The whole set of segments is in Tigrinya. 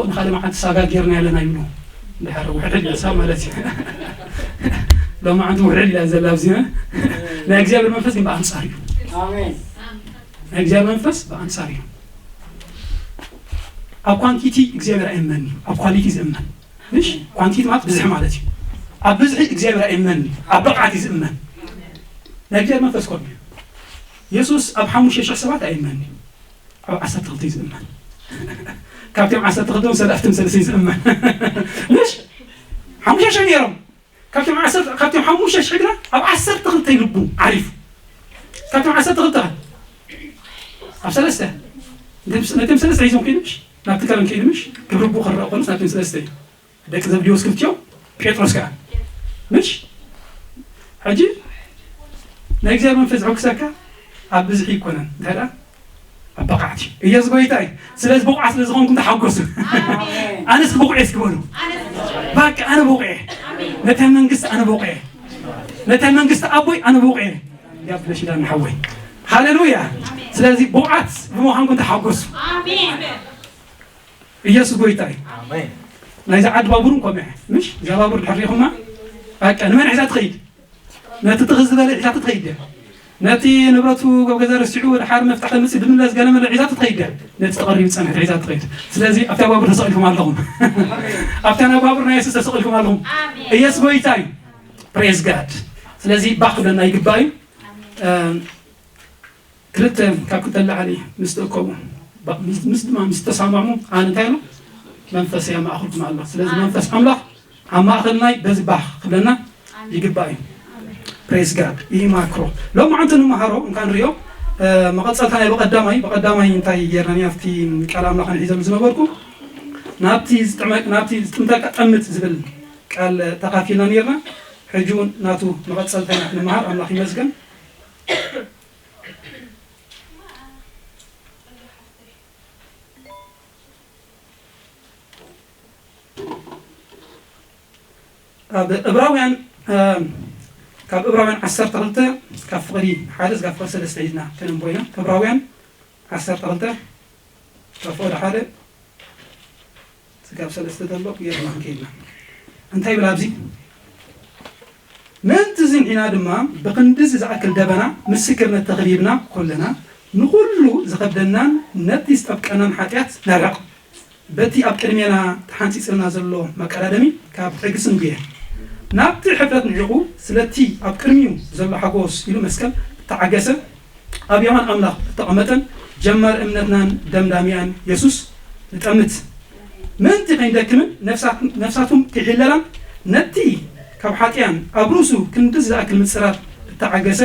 ንኻልእ መዓልቲ ሳጋ ጌርና ኣለና ይብሉ። እንድሕር ውሕድ ኢላ ሳብ ማለት እዩ። ሎማዓንቲ ውሕድ ኢላ ዘላ ኣብዚ፣ ናይ እግዚኣብሔር መንፈስ ግን ብኣንጻር እዩ። ኣሜን። ናይ እግዚኣብሔር መንፈስ ብኣንጻር እዩ። ኣብ ኳንቲቲ እግዚኣብሔር ኣይእመን እዩ፣ ኣብ ኳሊቲ ዝእመን። ምሽ ኳንቲቲ ማለት ብዝሒ ማለት እዩ። ኣብ ብዝሒ እግዚኣብሔር ኣይእመን እዩ፣ ኣብ ብቕዓት እዩ ዝእመን። ናይ እግዚኣብሔር መንፈስ ኮን እዩ። የሱስ ኣብ ሓሙሽተ ሽሕ ሰባት ኣይእመን እዩ፣ ኣብ ዓሰርተ ክልተ እዩ ዝእመን። ካብቶም ዓሰርተ ክልተ ሰለፍትም ሰለስተ እዩ ዝእመን። ምሽ ሓሙሽተ ሽሕ ነይሮም። ካብቶም ዓሰርተ፣ ካብቶም ሓሙሽተ ሽሕ ግና ኣብ ዓሰርተ ክልተ ልቡ ዓሪፉ። ካብቶም ዓሰርተ ክልተ ኣብ ሰለስተ። ነቶም፣ ነቶም ሰለስተ ሒዞም ከይዱ ምሽ? ናብቲ ከረን ከይዱ ምሽ? ክብሪ ኣቦኡ ክረኣ ከሎስ ናብቶም ሰለስተ እዩ። ደቂ ዘብዴዎስ ክልቲኦም፣ ጴጥሮስ ከኣ። ምሽ? ሕጂ ናይ እግዚኣብሔር መንፈስ ዝሕጉሰካ ኣብ ብዝሒ ኣይኮነን። እንታይ ደኣ? ኣብ ብቕዓት እዩ። ኢየሱስ ጎይታ እዩ። ስለዚ ብቑዓት ስለ ዝኾንኩም ተሓጎሱ። ኣሜን። ኣነስ ብቑዕ እየ እስኪ በሉ። ኣነስ ብቑዕ። በቃ ኣነ ብቑዕ እየ። ኣሜን። ነታ መንግስቲ ኣነ ብቑዕ እየ። ነታ መንግስቲ ኣቦይ ኣነ ብቑዕ እየ። ያብለሽ ዳን ሓወይ። ሃሌሉያ። ኣሜን። ስለዚ ብቑዓት ብምዃንኩም ተሓጎሱ። ኣሜን። ኢየሱስ ጎይታ እዩ። ኣሜን። ናይዛ ዓዲ ባቡር እውን ከምኡ እያ። ምሽ? እዛ ባቡር ድሕር ሪኢኹማ? በቃ ንመን ሒዛ ትኸይድ? ነቲ ትኽ ዝበለ ሒዛቶ ትኸይድ እያ። ነቲ ንብረቱ ኣብ ገዛ ረሲዑ ወደ ሓደ መፍትሕ ተምጽእ ድምለስ ገለ መለ ሒዛቶ ትኸይድ እያ። ነቲ ተቐሪቡ ዝጸንሐ ሒዛ ትኸይድ። ስለዚ ኣብታ ባቡር ተሰቒልኩም ኣለኹም። ኣብታ ናይ ባቡር ናይ የሱስ ተሰቒልኩም ኣለኹም። ኣሜን። ኢየሱስ ጎይታ እዩ። ፕሬዝ ጋድ። ስለዚ ባኽ ክብለና ይግባእ እዩ። ኣሜን። እም፣ ክልተ ካብ ክልተ ንላዕሊ ምስ ትእከቡ፣ ባ-፣ ምስ፣ ምስ ድማ ምስ ተሰማሙ፣ ኣነ እንታይ ኢሉ? መንፈሰይ ኣብ ማእከልኩም ኣሎ። ስለዚ ኣሜን። መንፈስ ኣምላኽ ኣብ ማእከልና እዩ፣ በዚ ባህ ክብለና ኣሜን። ይግባእ እዩ። ኣሜን። ፕሬዝ ጋድ። ይህ ማክሮ። ሎማዓንቲ ንመሃሮ፣ እንካ ንሪኦ፣ እ፣ መቐጸልታ ናይ ብቐዳማይ፣ ብቐዳማይ እንታይ ጌርና፣ ኣብቲ ቃል ኣምላኽ ንሒዘሉ ዝነበርኩ፣ ናብቲ ዝጥመ-፣ ናብቲ ዝጥምተካ ጠምት ዝብል ቃል ተኻፊልና ኔርና። ሕጂ እውን ናቱ መቐጸልታ ኢና ክንመሃር፣ ኣምላኽ ይመስገን። ኣብ እብራውያን፣ እ፣ ካብ እብራውያን ዓሰርተ ክልተ ካብ ፍቕዲ ሓደ እስካብ ፍቕዲ ሰለስተ ሒዝና ከነንብቦ ኢና። እብራውያን ዓሰርተ ክልተ ካብ ፍቕዲ ሓደ ስጋብ ሰለስተ ዘሎ ጌርና ክንከይድና። እንታይ ይብል ኣብዚ? ምእንቲ እዚ ንሕና ድማ ብኽንድዚ ዝኣክል ደበና ምስክርነት ተኽሊብና ኮለና፣ ንኹሉ ዝኸብደናን ነቲ ዝጠብቀናን ሓጢኣት ነርሕቕ። በቲ ኣብ ቅድሜና ተሓንጺጽልና ዘሎ መቀዳደሚ ካብ ትዕግስቲ ንጉየ። ናብቲ ሕፍረት ንዒቑ፣ ስለቲ ኣብ ቅድሚኡ ዘሎ ሓጎስ ኢሉ መስቀል እተዓገሰ፣ ኣብ የማን ኣምላኽ እተቐመጠን ጀማሪ እምነትናን ደምዳሚኣን የሱስ ንጠምት። ምእንቲ ከይንደክምን ነፍሳት-፣ ነፍሳቱም ከይሕለላን ነቲ ካብ ሓጢኣን ኣብ ርእሱ ክንድዚ ዝኣክል ምጽራር እተዓገሰ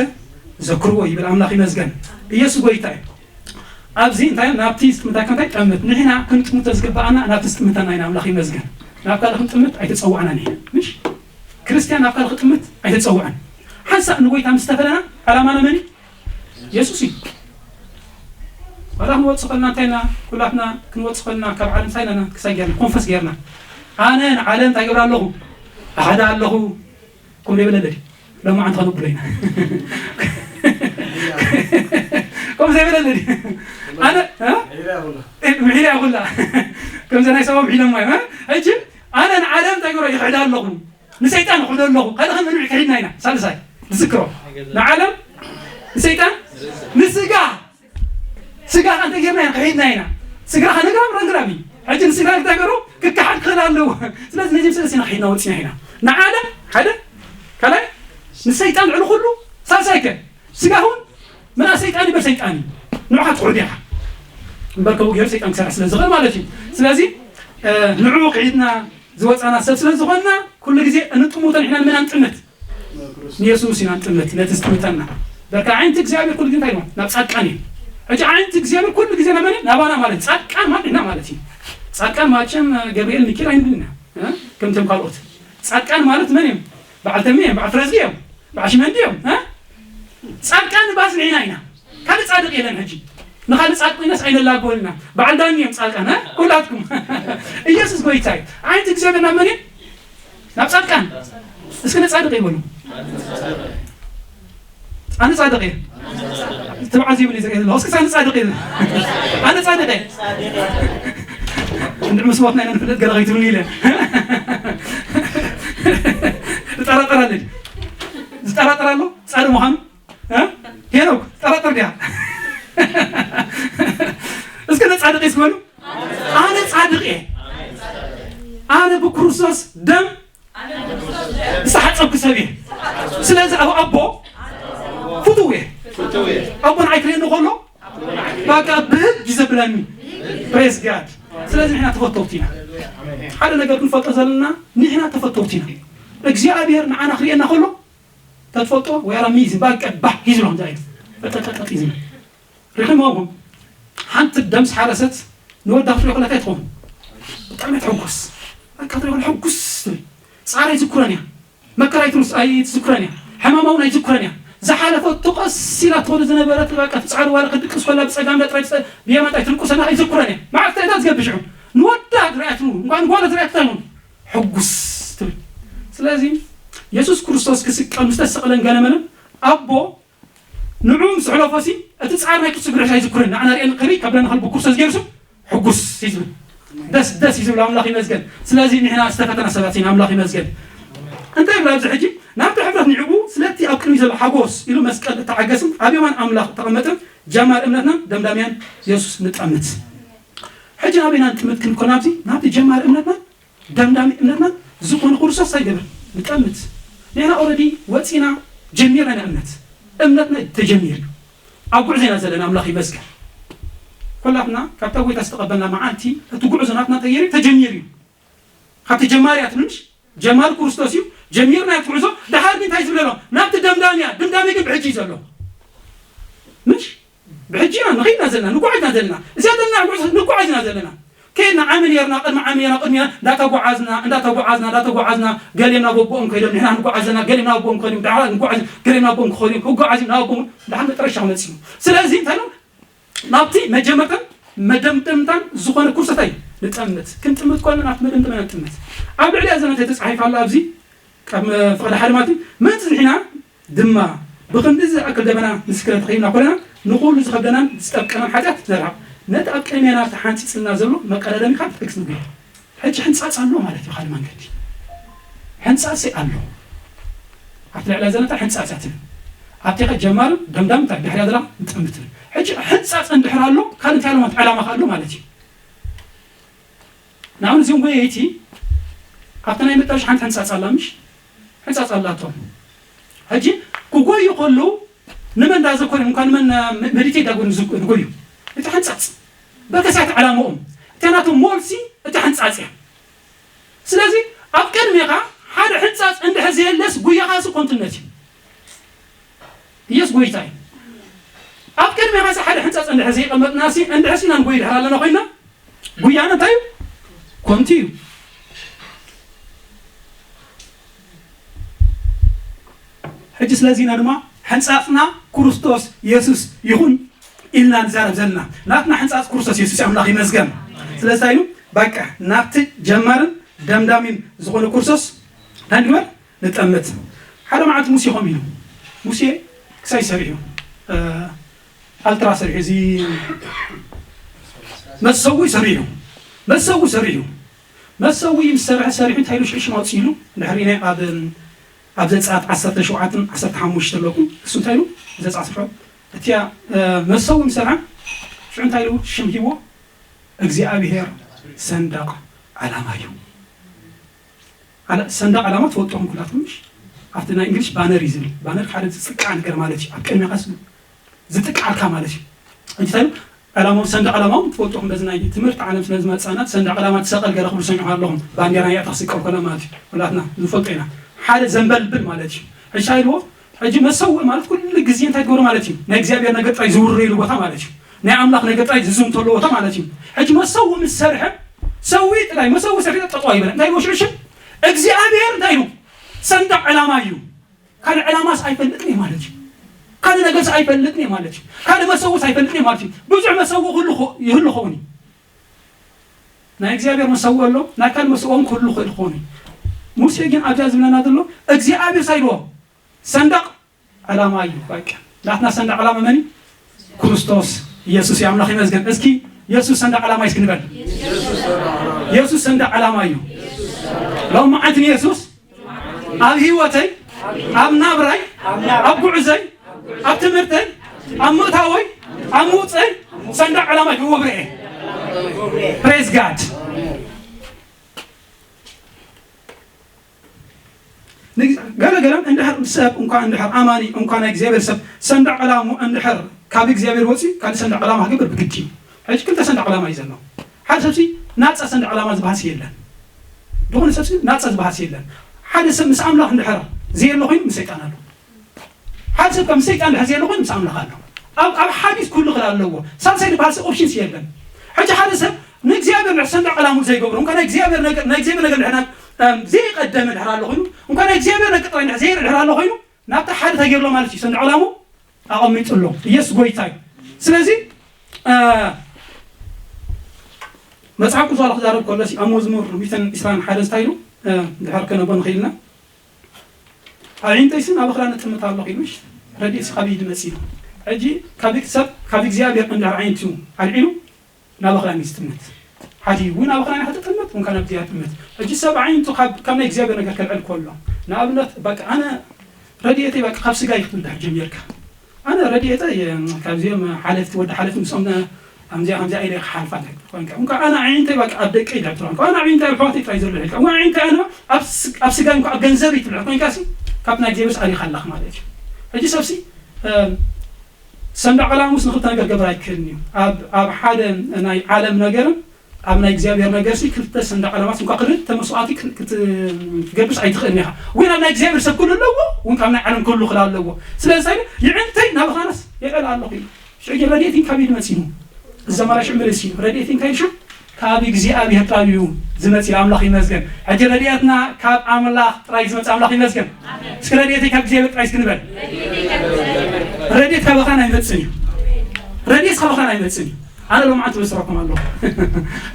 ዘክርዎ ይብል። ኣምላኽ ይመስገን። ኢየሱስ ጎይታ እዩ። ኣብዚ እንታይ ናብቲ ዝጥምታካ እንታይ ጠምት። ንሕና ክንጥምቶ ዝግብኣና ናብቲ ዝጥምተና ኢና። ኣምላኽ ይመስገን። ናብ ካልእ ክንጥምት ኣይተጸዋዕናን ኢና። ምሽ? ክርስትያን ናብ ካልእ ክጥምት ኣይተጸውዐን። ሓንሳእ ንጎይታ ምስ ተፈለና፣ ዕላማና መን እዩ? የሱስ እዩ። ዋላ ክንወጽእ ከለና እንታይ ኢና? ኩላትና ክንወጽእ ከለና ካብ ዓለም እንታይ ኢና? ክሳይ ጌርና፣ ኮንፈስ ጌርና። ኣነ ንዓለም እንታይ ገብር ኣለኹ? ኣሓዳ ኣለኹ። ከምኡ ዘይበለ ኣለዲ? ሎማዓንቲ ከነብሎ ኢና። ከምኡ ዘይበለ ኣለዲ? ኣነ፣ እ? ምሒራ ኩላ። እ፣ ምሒራ ኩላ። ከምዚ ናይ ሰባ ምሒሮማ እዩ፣ እ? ሕጂ ኣነ ንዓለም እንታይ ገብሮ? ይኽሕዳ ኣለኹ። ንሰይጣን ይኽሕዶ ኣለኹ። ካልእ ከም እንሪኦ ክሒድና ኢና። ሳልሳይ፣ ንዝክሮ። ንዓለም፣ ንሰይጣን፣ ንስጋ። ስጋ ከ እንታይ ጌርና ኢና? ክሒድና ኢና። ስጋ ከ ነግራም ረንግራም እዩ። ሕጂ ንስጋ እንታይ ገሩ? ክከሓድ ክኽእል ኣለዎ። ስለዚ ነዚም ሰለስተ ኢና ክሒድና ወጺና ኢና። ንዓለም፣ ሓደ፣ ካልኣይ፣ ንሰይጣን ልዕሊ ኩሉ፣ ሳልሳይ ከ? ስጋ እውን ምና ሰይጣን ይበል ሰይጣን እዩ። ንዑ ከ ትኹር ዲኻ? እምበር ከምኡ ገይሩ ሰይጣን ክሰርሕ ስለ ዝኽእል ማለት እዩ። ስለዚ፣ እ፣ ንዑ ክሒድና ዝወጻና ሰብ ስለ ዝኾንና፣ ኩሉ ግዜ እንጥምቶ ንሕና ንመን ንጥምት? ንየሱስ ኢና ንጥምት፣ ነቲ ዝጥምተና። በቃ ዓይንቲ እግዚኣብሔር ኩሉ ግዜ እንታይ ነው? ናብ ጻድቃን እዩ። ሕጂ ዓይንቲ እግዚኣብሔር ኩሉ ግዜ ናብ መን? ናባና ማለት ጻድቃን ማለት ንሕና ማለት እዩ። ጻድቃን ማቸም ገብርኤል ሚካኤል ኣይንብልና፣ እ? ከምቶም ካልኦት። ጻድቃን ማለት መን እዮም? በዓል ተሜ እዮም፣ በዓል ፍረዝጊ እዮም፣ በዓል ሽመንዲ እዮም፣ እ? ጻድቃን ባስ ንሕና ኢና። ካልእ ጻድቕ የለን። ሕጂ ንኻልእ ጻድቕ ኮይናስ ኣይነላግበልና። በዓል ዳኒ እዮም ጻድቃን፣ እ? ኩላትኩም። ኢየሱስ ጎይታ እዩ። ዓይንቲ እግዚኣብሔር ናብ መን እዩ? ናብ ጻድቃን። እስኪ ንጻድቕ ይበሉ። ኣነ ጻድቕ እየ። ትብዓት ይብል እዩ ዘርኢ ዘለኹ። እስኪ ኣነ ጻድቕ እየ። ኣነ ጻድቕ እየ። እንድዕ ምስ ሞትና ኢና ንፍለጥ ገለ ከይትብሉኒ ኢለ። ዝጠራጠር ኣሎ ድዩ? ዝጠራጠር ኣሎ ጻድቕ ምዃኑ? እ? ሄኖክ፣ ትጠራጠር ድያ? እስከ ነጻድቕ እየ እስኪ በሉ። ኣነ ጻድቕ እየ። ኣነ ብክርስቶስ ደም ዝተሓጸብኩ ሰብ እየ። ስለዚ ኣብ ኣቦ ፍቱው እየ። ኣቦ ንዓይ ክርእየኒ ከሎ በቃ ብህግ እዩ ዘብለኒ። Praise God። ስለዚ ንሕና ተፈተውቲ ኢና። ሓደ ነገር ክንፈልጦ ዘለና፣ ንሕና ተፈተውቲ ኢና። እግዚኣብሔር ንዓና ክርእየና ከሎ ተትፈልጦ ወይ ኣራ ሚዝ ባቀ ባህ ይዝሎም ዛይ ፈጠጠጠጥ ይዝሎም። ሪሕሞም ሓንቲ ደምስ ሓረሰት ንወዳ ክትሪኦ ከለካ ይትኾኑ። ብጣዕሚ ትሕጉስ። በቃ ትሪኦ ሕጉስ ትብል። ጻራ ይዝኩረን እያ። መከራ ይትሩስ ኣይትዝኩረን እያ። ሕማማውን ኣይትዝኩረን እያ። ዝሓለፈቶ ቀስ ኢላ ትኾነ ዝነበረት በቃ ትጻዕር ዋላ ክትድቅስ ኮላ ብጸጋም ዳ ጥራይ ትጸ-፣ ብየማን ጥራይ ትልቁሰና ኣይትዝኩረን እያ። መዓልቲ እታ ዝገብር ሽዑ ንወዳ ዝሪኣትሉ እንኳን ጓለ ዝሪኣት ኣይትኾኑ። ሕጉስ ትብል። ስለዚ የሱስ ክርስቶስ ክስቀል ምስ ተሰቕለን ገለመለን ኣቦ ንዑ ምስ ሕለፎሲ እቲ ጻር ናይ ክርስቶስ ግርሕሻ ይዝኩርን ንዓና ሪአን ክሪ ካብለና ከልቡ ክርስቶስ ገይሩሱ ሕጉስ ይዝብል። ደስ ደስ ይዝብል። ኣምላኽ ይመስገን። ስለዚ ንሕና ዝተፈተና ሰባት ኢና። ኣምላኽ ይመስገን። እንታይ ይብል ኣብዚ ሕጂ? ናብቲ ሕብረት ንዕኡ ስለቲ ኣብ ቅድሚ ዘሎ ሓጎስ ኢሉ መስቀል እተዓገስን ኣብ የማን ኣምላኽ እተቐመጠን ጀማሪ እምነትናን ደምዳሚያን የሱስ ንጠምት። ሕጂ ናበይና ንጥምት ክንኮን ኣብዚ ናብቲ ጀማሪ እምነትናን ደምዳሚ እምነትና ዝኾነ ክርስቶስ እንታይ ይገብር? ንጠምት። ንሕና ኦረዲ ወፂና ጀሚርና ኢና እምነት። እምነትና ተጀሚር እዩ። ኣብ ጉዕዞ ኢና ዘለና ኣምላኽ ይመስገን። ኩላትና ካብታ ጎይታ ዝተቐበልና መዓልቲ እቲ ጉዕዞ ናትና ተየሪ ተጀሚር እዩ። ካብቲ ጀማሪ ኣትምንሽ ጀማሪ ክርስቶስ እዩ። ጀሚርና እቲ ጉዕዞ ድሓር ግን እንታይ ዝብለሎ ናብቲ ደምዳሚ እያ። ድምዳሚ ግን ብሕጂ እዩ ዘሎ። ምሽ ብሕጂ ኢና ንኸይድና ዘለና ንጓዓዝና ዘለና እዚኣ ዘለና ጉዕዞ ንጓዓዝና ዘለና ከይድና ዓሚ ነርና ቅድሚ ዓሚ ነርና ቅድሚ እንዳተጓዓዝና እንዳተጓዓዝና እንዳተጓዓዝና ገሌም ናብ ኣቦኦም ከይዶም ንሕና ንጓዓዝ ዘለና ገሌም ናብ ኣቦኦም ከይዶም ዳሕራ ንጓዓዝ ገሌም ናብ ኣቦኦም ክኸዱ እዮም ክጓዓዝ ናብ ኣቦኦም ዳሕር መጠረሻ ክመፅእ እዩ። ስለዚ እንታይ ነው ናብቲ መጀመርታን መደምደምታን ዝኾነ ኩርሰታይ ንጠምት ክንጥምት ኮነ ናብቲ መደምደምና ንጥምት። ኣብ ልዕሊ እዛ ተተፃሒፋ ኣላ ኣብዚ ካብ ፍቕዲ ሓደ ማለት እዩ። ምእንቲ ንሕና ድማ ብኽንዲ ዝኣክል ደበና ምስክረ ተኸይብና ኮለና ንኹሉ ዝኸብደናን ዝጠብቀናን ሓጢኣት ነርሕቕ። ነቲ ኣብ ቅድሜና ተሓንፂፅልና ዘሎ መቀዳደሚ ካብ ጥቅስ ንጉ ሕጂ ሕንፃፅ ኣሎ ማለት እዩ። ሓደ መንገዲ ሕንፃፅ ኣሎ ኣብቲ ልዕላ ዘለታ ሕንፃፅ እያ ትብል ኣብቲ ኸ ጀማርን ደምዳም እንታይ ድሕሪያ ዘላ ንጠምት ትብል። ሕጂ ሕንፃፅ እንድሕር ኣሎ ካልእ እንታይ ኣለማት ዕላማ ከ ኣሎ ማለት እዩ። ንኣብነት እዚኦም ጎየይቲ ኣብቲ ናይ መጣሽ ሓንቲ ሕንፃፅ ኣላ ምሽ ሕንፃፅ ኣላቶም። ሕጂ ክጎዩ ከለዉ ንመን እንዳዘኮሩ እንኳን ንመን መዲቴት ዳጎ ዝጎዩ እቲ ሕንፃፅ በከሳት ዕላምኦም እቲ ናቶም ሞልሲ እቲ ሕንፃፅ እያ። ስለዚ ኣብ ቅድሜኻ ሓደ ሕንፃፅ እንድሕር ዘየለስ ጉያኻሲ ኮንትነት እዩ። ኢየሱስ ጎይታ እዩ። ኣብ ቅድሜኻሲ ሓደ ሕንፃፅ እንድሕር ዘይቀመጥናሲ እንድሕርሲ ኢና ንጎይ ድሕር ኣለና ኮይና ጉያና እንታይ እዩ? ኮንቲ እዩ። ሕጂ ስለዚ ኢና ድማ ሕንፃፅና ክርስቶስ የሱስ ይኹን ኢልና ንዛረብ ዘለና ናትና ሕንፃፅ ክርስቶስ የሱስ ኣምላኽ ይመስገን። ስለዚ እንታይ ኢሉ በቃ ናብቲ ጀማርን ደምዳሚን ዝኾነ ክርስቶስ እንታይ ንግበር ንጠምት። ሓደ መዓልቲ ሙሴ ከም ኢሉ ሙሴ ክሳይ ሰሪሑ ኣልትራ ሰሪሑ እዚ መሰዊ ሰሪሑ መሰዊ ሰሪሑ መሰዊ ምስ ሰርሐ ሰሪሑ እንታይ ኢሉ ሽሽም ኣውፅኢሉ ድሕሪ ናይ ኣብ ኣብ ዘፀኣት ዓሰርተ ሸውዓተን ዓሰርተ ሓሙሽተ ኣለኩም እሱ እንታይ ኢሉ ዘፀኣት ሸውዓት እቲያ መሰዊ ምስ ሰርሐ ሽዑ እንታይ ኢሉ ሽም ሂቦ እግዚኣብሔር ሰንዳቕ ዓላማ እዩ። ሰንዳቕ ዓላማ ትፈልጦም ኩላትኩም ምሽ ኣብቲ ናይ እንግሊሽ ባነር እዩ ዝብል ባነር ሓደ ዝፅቃዕ ነገር ማለት እዩ ኣብ ቅድሚኻስ ዝጥቃዕካ ማለት እዩ። እንታይ ዕላማው ሰንዳቕ ዕላማው ትፈልጦም በዚ ናይ ትምህርቲ ዓለም ስለ ዝመፃና ሰንዳቕ ዕላማ ትሰቀል ገለ ክብሉ ሰሚዑ ኣለኹም ባንዴራ እያ ተክስቀል ኮላ ማለት እዩ። ኩላትና ዝፈልጦ ኢና ሓደ ዘንበልብል ማለት እዩ። ሕሻ ኢልዎ ሕጂ መሰውእ ማለት ኩሉ ግዜ እንታይ ትገብሩ ማለት እዩ ናይ እግዚኣብሔር ነገር ጥራይ ዝውረየሉ ቦታ ማለት እዩ። ናይ ኣምላኽ ነገር ጥራይ ዝዝምተሉ ቦታ ማለት እዩ። ሕጂ መሰውእ ምስ ሰርሐ ሰዊ ጥራይ መሰዊ ሰፊ ጠጠዋ ይበለ እንታይ ወሽሽም እግዚኣብሔር እንታይ እዩ ሰንዳቕ ዕላማ እዩ። ካልእ ዕላማስ ኣይፈልጥን እየ ማለት እዩ። ካልእ ነገርስ ኣይፈልጥን እየ ማለት እዩ። ካልእ መሰውስ ኣይፈልጥን እየ ማለት እዩ። ብዙሕ መሰው ክህሉ ይህሉ ኸውን እዩ። ናይ እግዚኣብሔር መሰው ኣሎ ናይ ካልእ መሰዎም ክህሉ ክእል ኸውን እዩ። ሙሴ ግን ኣብዚኣ ዝብለና ዘሎ እግዚኣብሔር ሳይድዎ ሰንዳቕ ዕላማ እዩ። በቃ ናትና ሰንዳቕ ዕላማ መን እዩ? ክርስቶስ ኢየሱስ እዩ። ኣምላኽ ይመስገን። እስኪ ኢየሱስ ሰንዳቕ ዕላማ እስኪ ንበል። የሱስ ሰንደቕ ዕላማ እዩ። ሎም መዓልቲ ንየሱስ ኣብ ህይወተይ፣ ኣብ ናብራይ፣ ኣብ ጉዕዘይ፣ ኣብ ትምህርተይ፣ ኣብ ምእታወይ፣ ኣብ ምውፀይ ሰንደቕ ዕላማ እዩ። ወብርኤ ፕሬዝ ጋድ። ገለ ገለ እንድሕር ሰብ እንኳ እንድሕር ኣማኒ እንኳ ናይ እግዚኣብሔር ሰብ ሰንደቕ ዕላሙ እንድሕር ካብ እግዚኣብሔር ወፂ ካልእ ሰንደቕ ዕላማ ክገብር ብግዲ እዩ። ሕጂ ክልተ ሰንደቕ ዕላማ እዩ ዘሎ። ሓደ ሰብሲ ናፃ ሰንደቕ ዕላማ ዝበሃልሲ የለን። ዝኾነ ሰብሲ ናፃ ዝበሃልሲ የለን። ሓደ ሰብ ምስ ኣምላኽ እንድሕር ዘየሎ ኮይኑ ምስ ሰይጣን ኣሎ። ሓደ ሰብ ከም ሰይጣን ድሕር ዘየለ ኮይኑ ምስ ኣምላኽ ኣሎ። ኣብ ኣብ ሓዲስ ኩሉ ክል ኣለዎ። ሳልሳይ ዝበሃል ሰብ ኦፕሽንስ የለን። ሕጂ ሓደ ሰብ ንእግዚኣብሔር ድሕር ሰንደቕ ዕላሙ ዘይገብሮ እንኳ ናይ እግዚኣብሔር ነገር ናይ እግዚኣብሔር ነገር ድሕር ዘይቀደመ ድሕር ኣሎ ኮይኑ እንኳ ናይ እግዚኣብሔር ነገር ጥራይ ድሕር ዘይርኢ ድሕር ኣሎ ኮይኑ ናብታ ሓደ ተገይርሎ ማለት እዩ። ሰንደቕ ዕላሙ ኣቐሚጡ ኣሎ። ኢየሱስ ጎይታ እዩ። ስለዚ መጽሓፍ ቅዱስ ዋላ ክዛረብ ከሎ ኣብ መዝሙር ሚእትን ዕስራን ሓደን እንታይ ኢሉ ድሕር ከነቦ ንኽኢልና ኣዒንተይሲ ናብ ኣኽራን እጥምት ኣለኹ ኢሉሽ ረድኤትሲ ካበይ ድመጽእ ኢሉ። ሕጂ ካብ ሰብ ካብ እግዚኣብሔር እንድሕር ዓይንቱ ኣልዒሉ ናብ ኣኽራን እዩ ዝጥምት። ሓዲ እውን ኣብ ኣኽራን ክትጥምት እንካ ናብ እግዚኣብሔር ጥምት። ሕጂ ሰብ ዓይንቱ ካብ ካብ ናይ እግዚኣብሔር ነገር ከልዕል ከሎ ንኣብነት በቃ ኣነ ረድኤተይ በቃ ካብ ስጋ ይክትብል ድሕር ጀሚርካ ኣነ ረድኤተ ካብዚኦም ሓለፍቲ ወዲ ሓለፍቲ ምስኦም ኣምዚኣ ከምዚኣ ኢለ ክሓልፋ ኮይንካ እንኳ ኣነ ዓይንተይ በቃ ኣብ ደቀይ ድሕር ትኾን ኣነ ዓይንተይ ኣብ ሕዋተይ ጥራይ ዘሎ ኢልካ እዋ ዓይንተይ ኣነ ኣብ ስጋይ እንኳ ኣብ ገንዘብ ይትብልሕ ኮይንካ ሲ ካብ ናይ ጀብስ ኣሊኻ ኣለኽ ማለት እዩ። ሕጂ ሰብሲ ሰንደቕ ዕላሙስ ንክልተ ነገር ገበር ኣይክእልን እዩ። ኣብ ሓደ ናይ ዓለም ነገርን ኣብ ናይ እግዚኣብሔር ነገር ሲ ክልተ ሰንደቕ ዕላማስ እንኳ ክልተ መስዋዕቲ ክትገብርስ ኣይትኽእልን ኢኻ። ወይ ናብ ናይ እግዚኣብሔር ሰብ ክህሉ ኣለዎ እውን ካብ ናይ ዓለም ክህሉ ክል ኣለዎ። ስለዚ ይዕንተይ ናብ ኻነስ የቀል ኣለኹ እዩ ሽዑ ረድኤት ካብ ኢድ መጺኡ። እዚ ኣማራጭ ምልስ እዩ። ረድኤት እንታይ እዩ? ካብ እግዚኣብሔር ጥራይ እዩ ዝመጽእ። ኣምላኽ ይመስገን። ሕጂ ረድኤትና ካብ ኣምላኽ ጥራይ ዝመጽእ ኣምላኽ ይመስገን። እስኪ ረድኤተይ ካብ እግዚኣብሔር ጥራይ እስኪ ንበል። ረድኤት ካብ ኻና ኣይመጽእን እዩ። ረድኤት ካብ ኻና ኣይመጽእን እዩ። ኣነ ሎማዓንቲ በስረኩም ኣለኹ።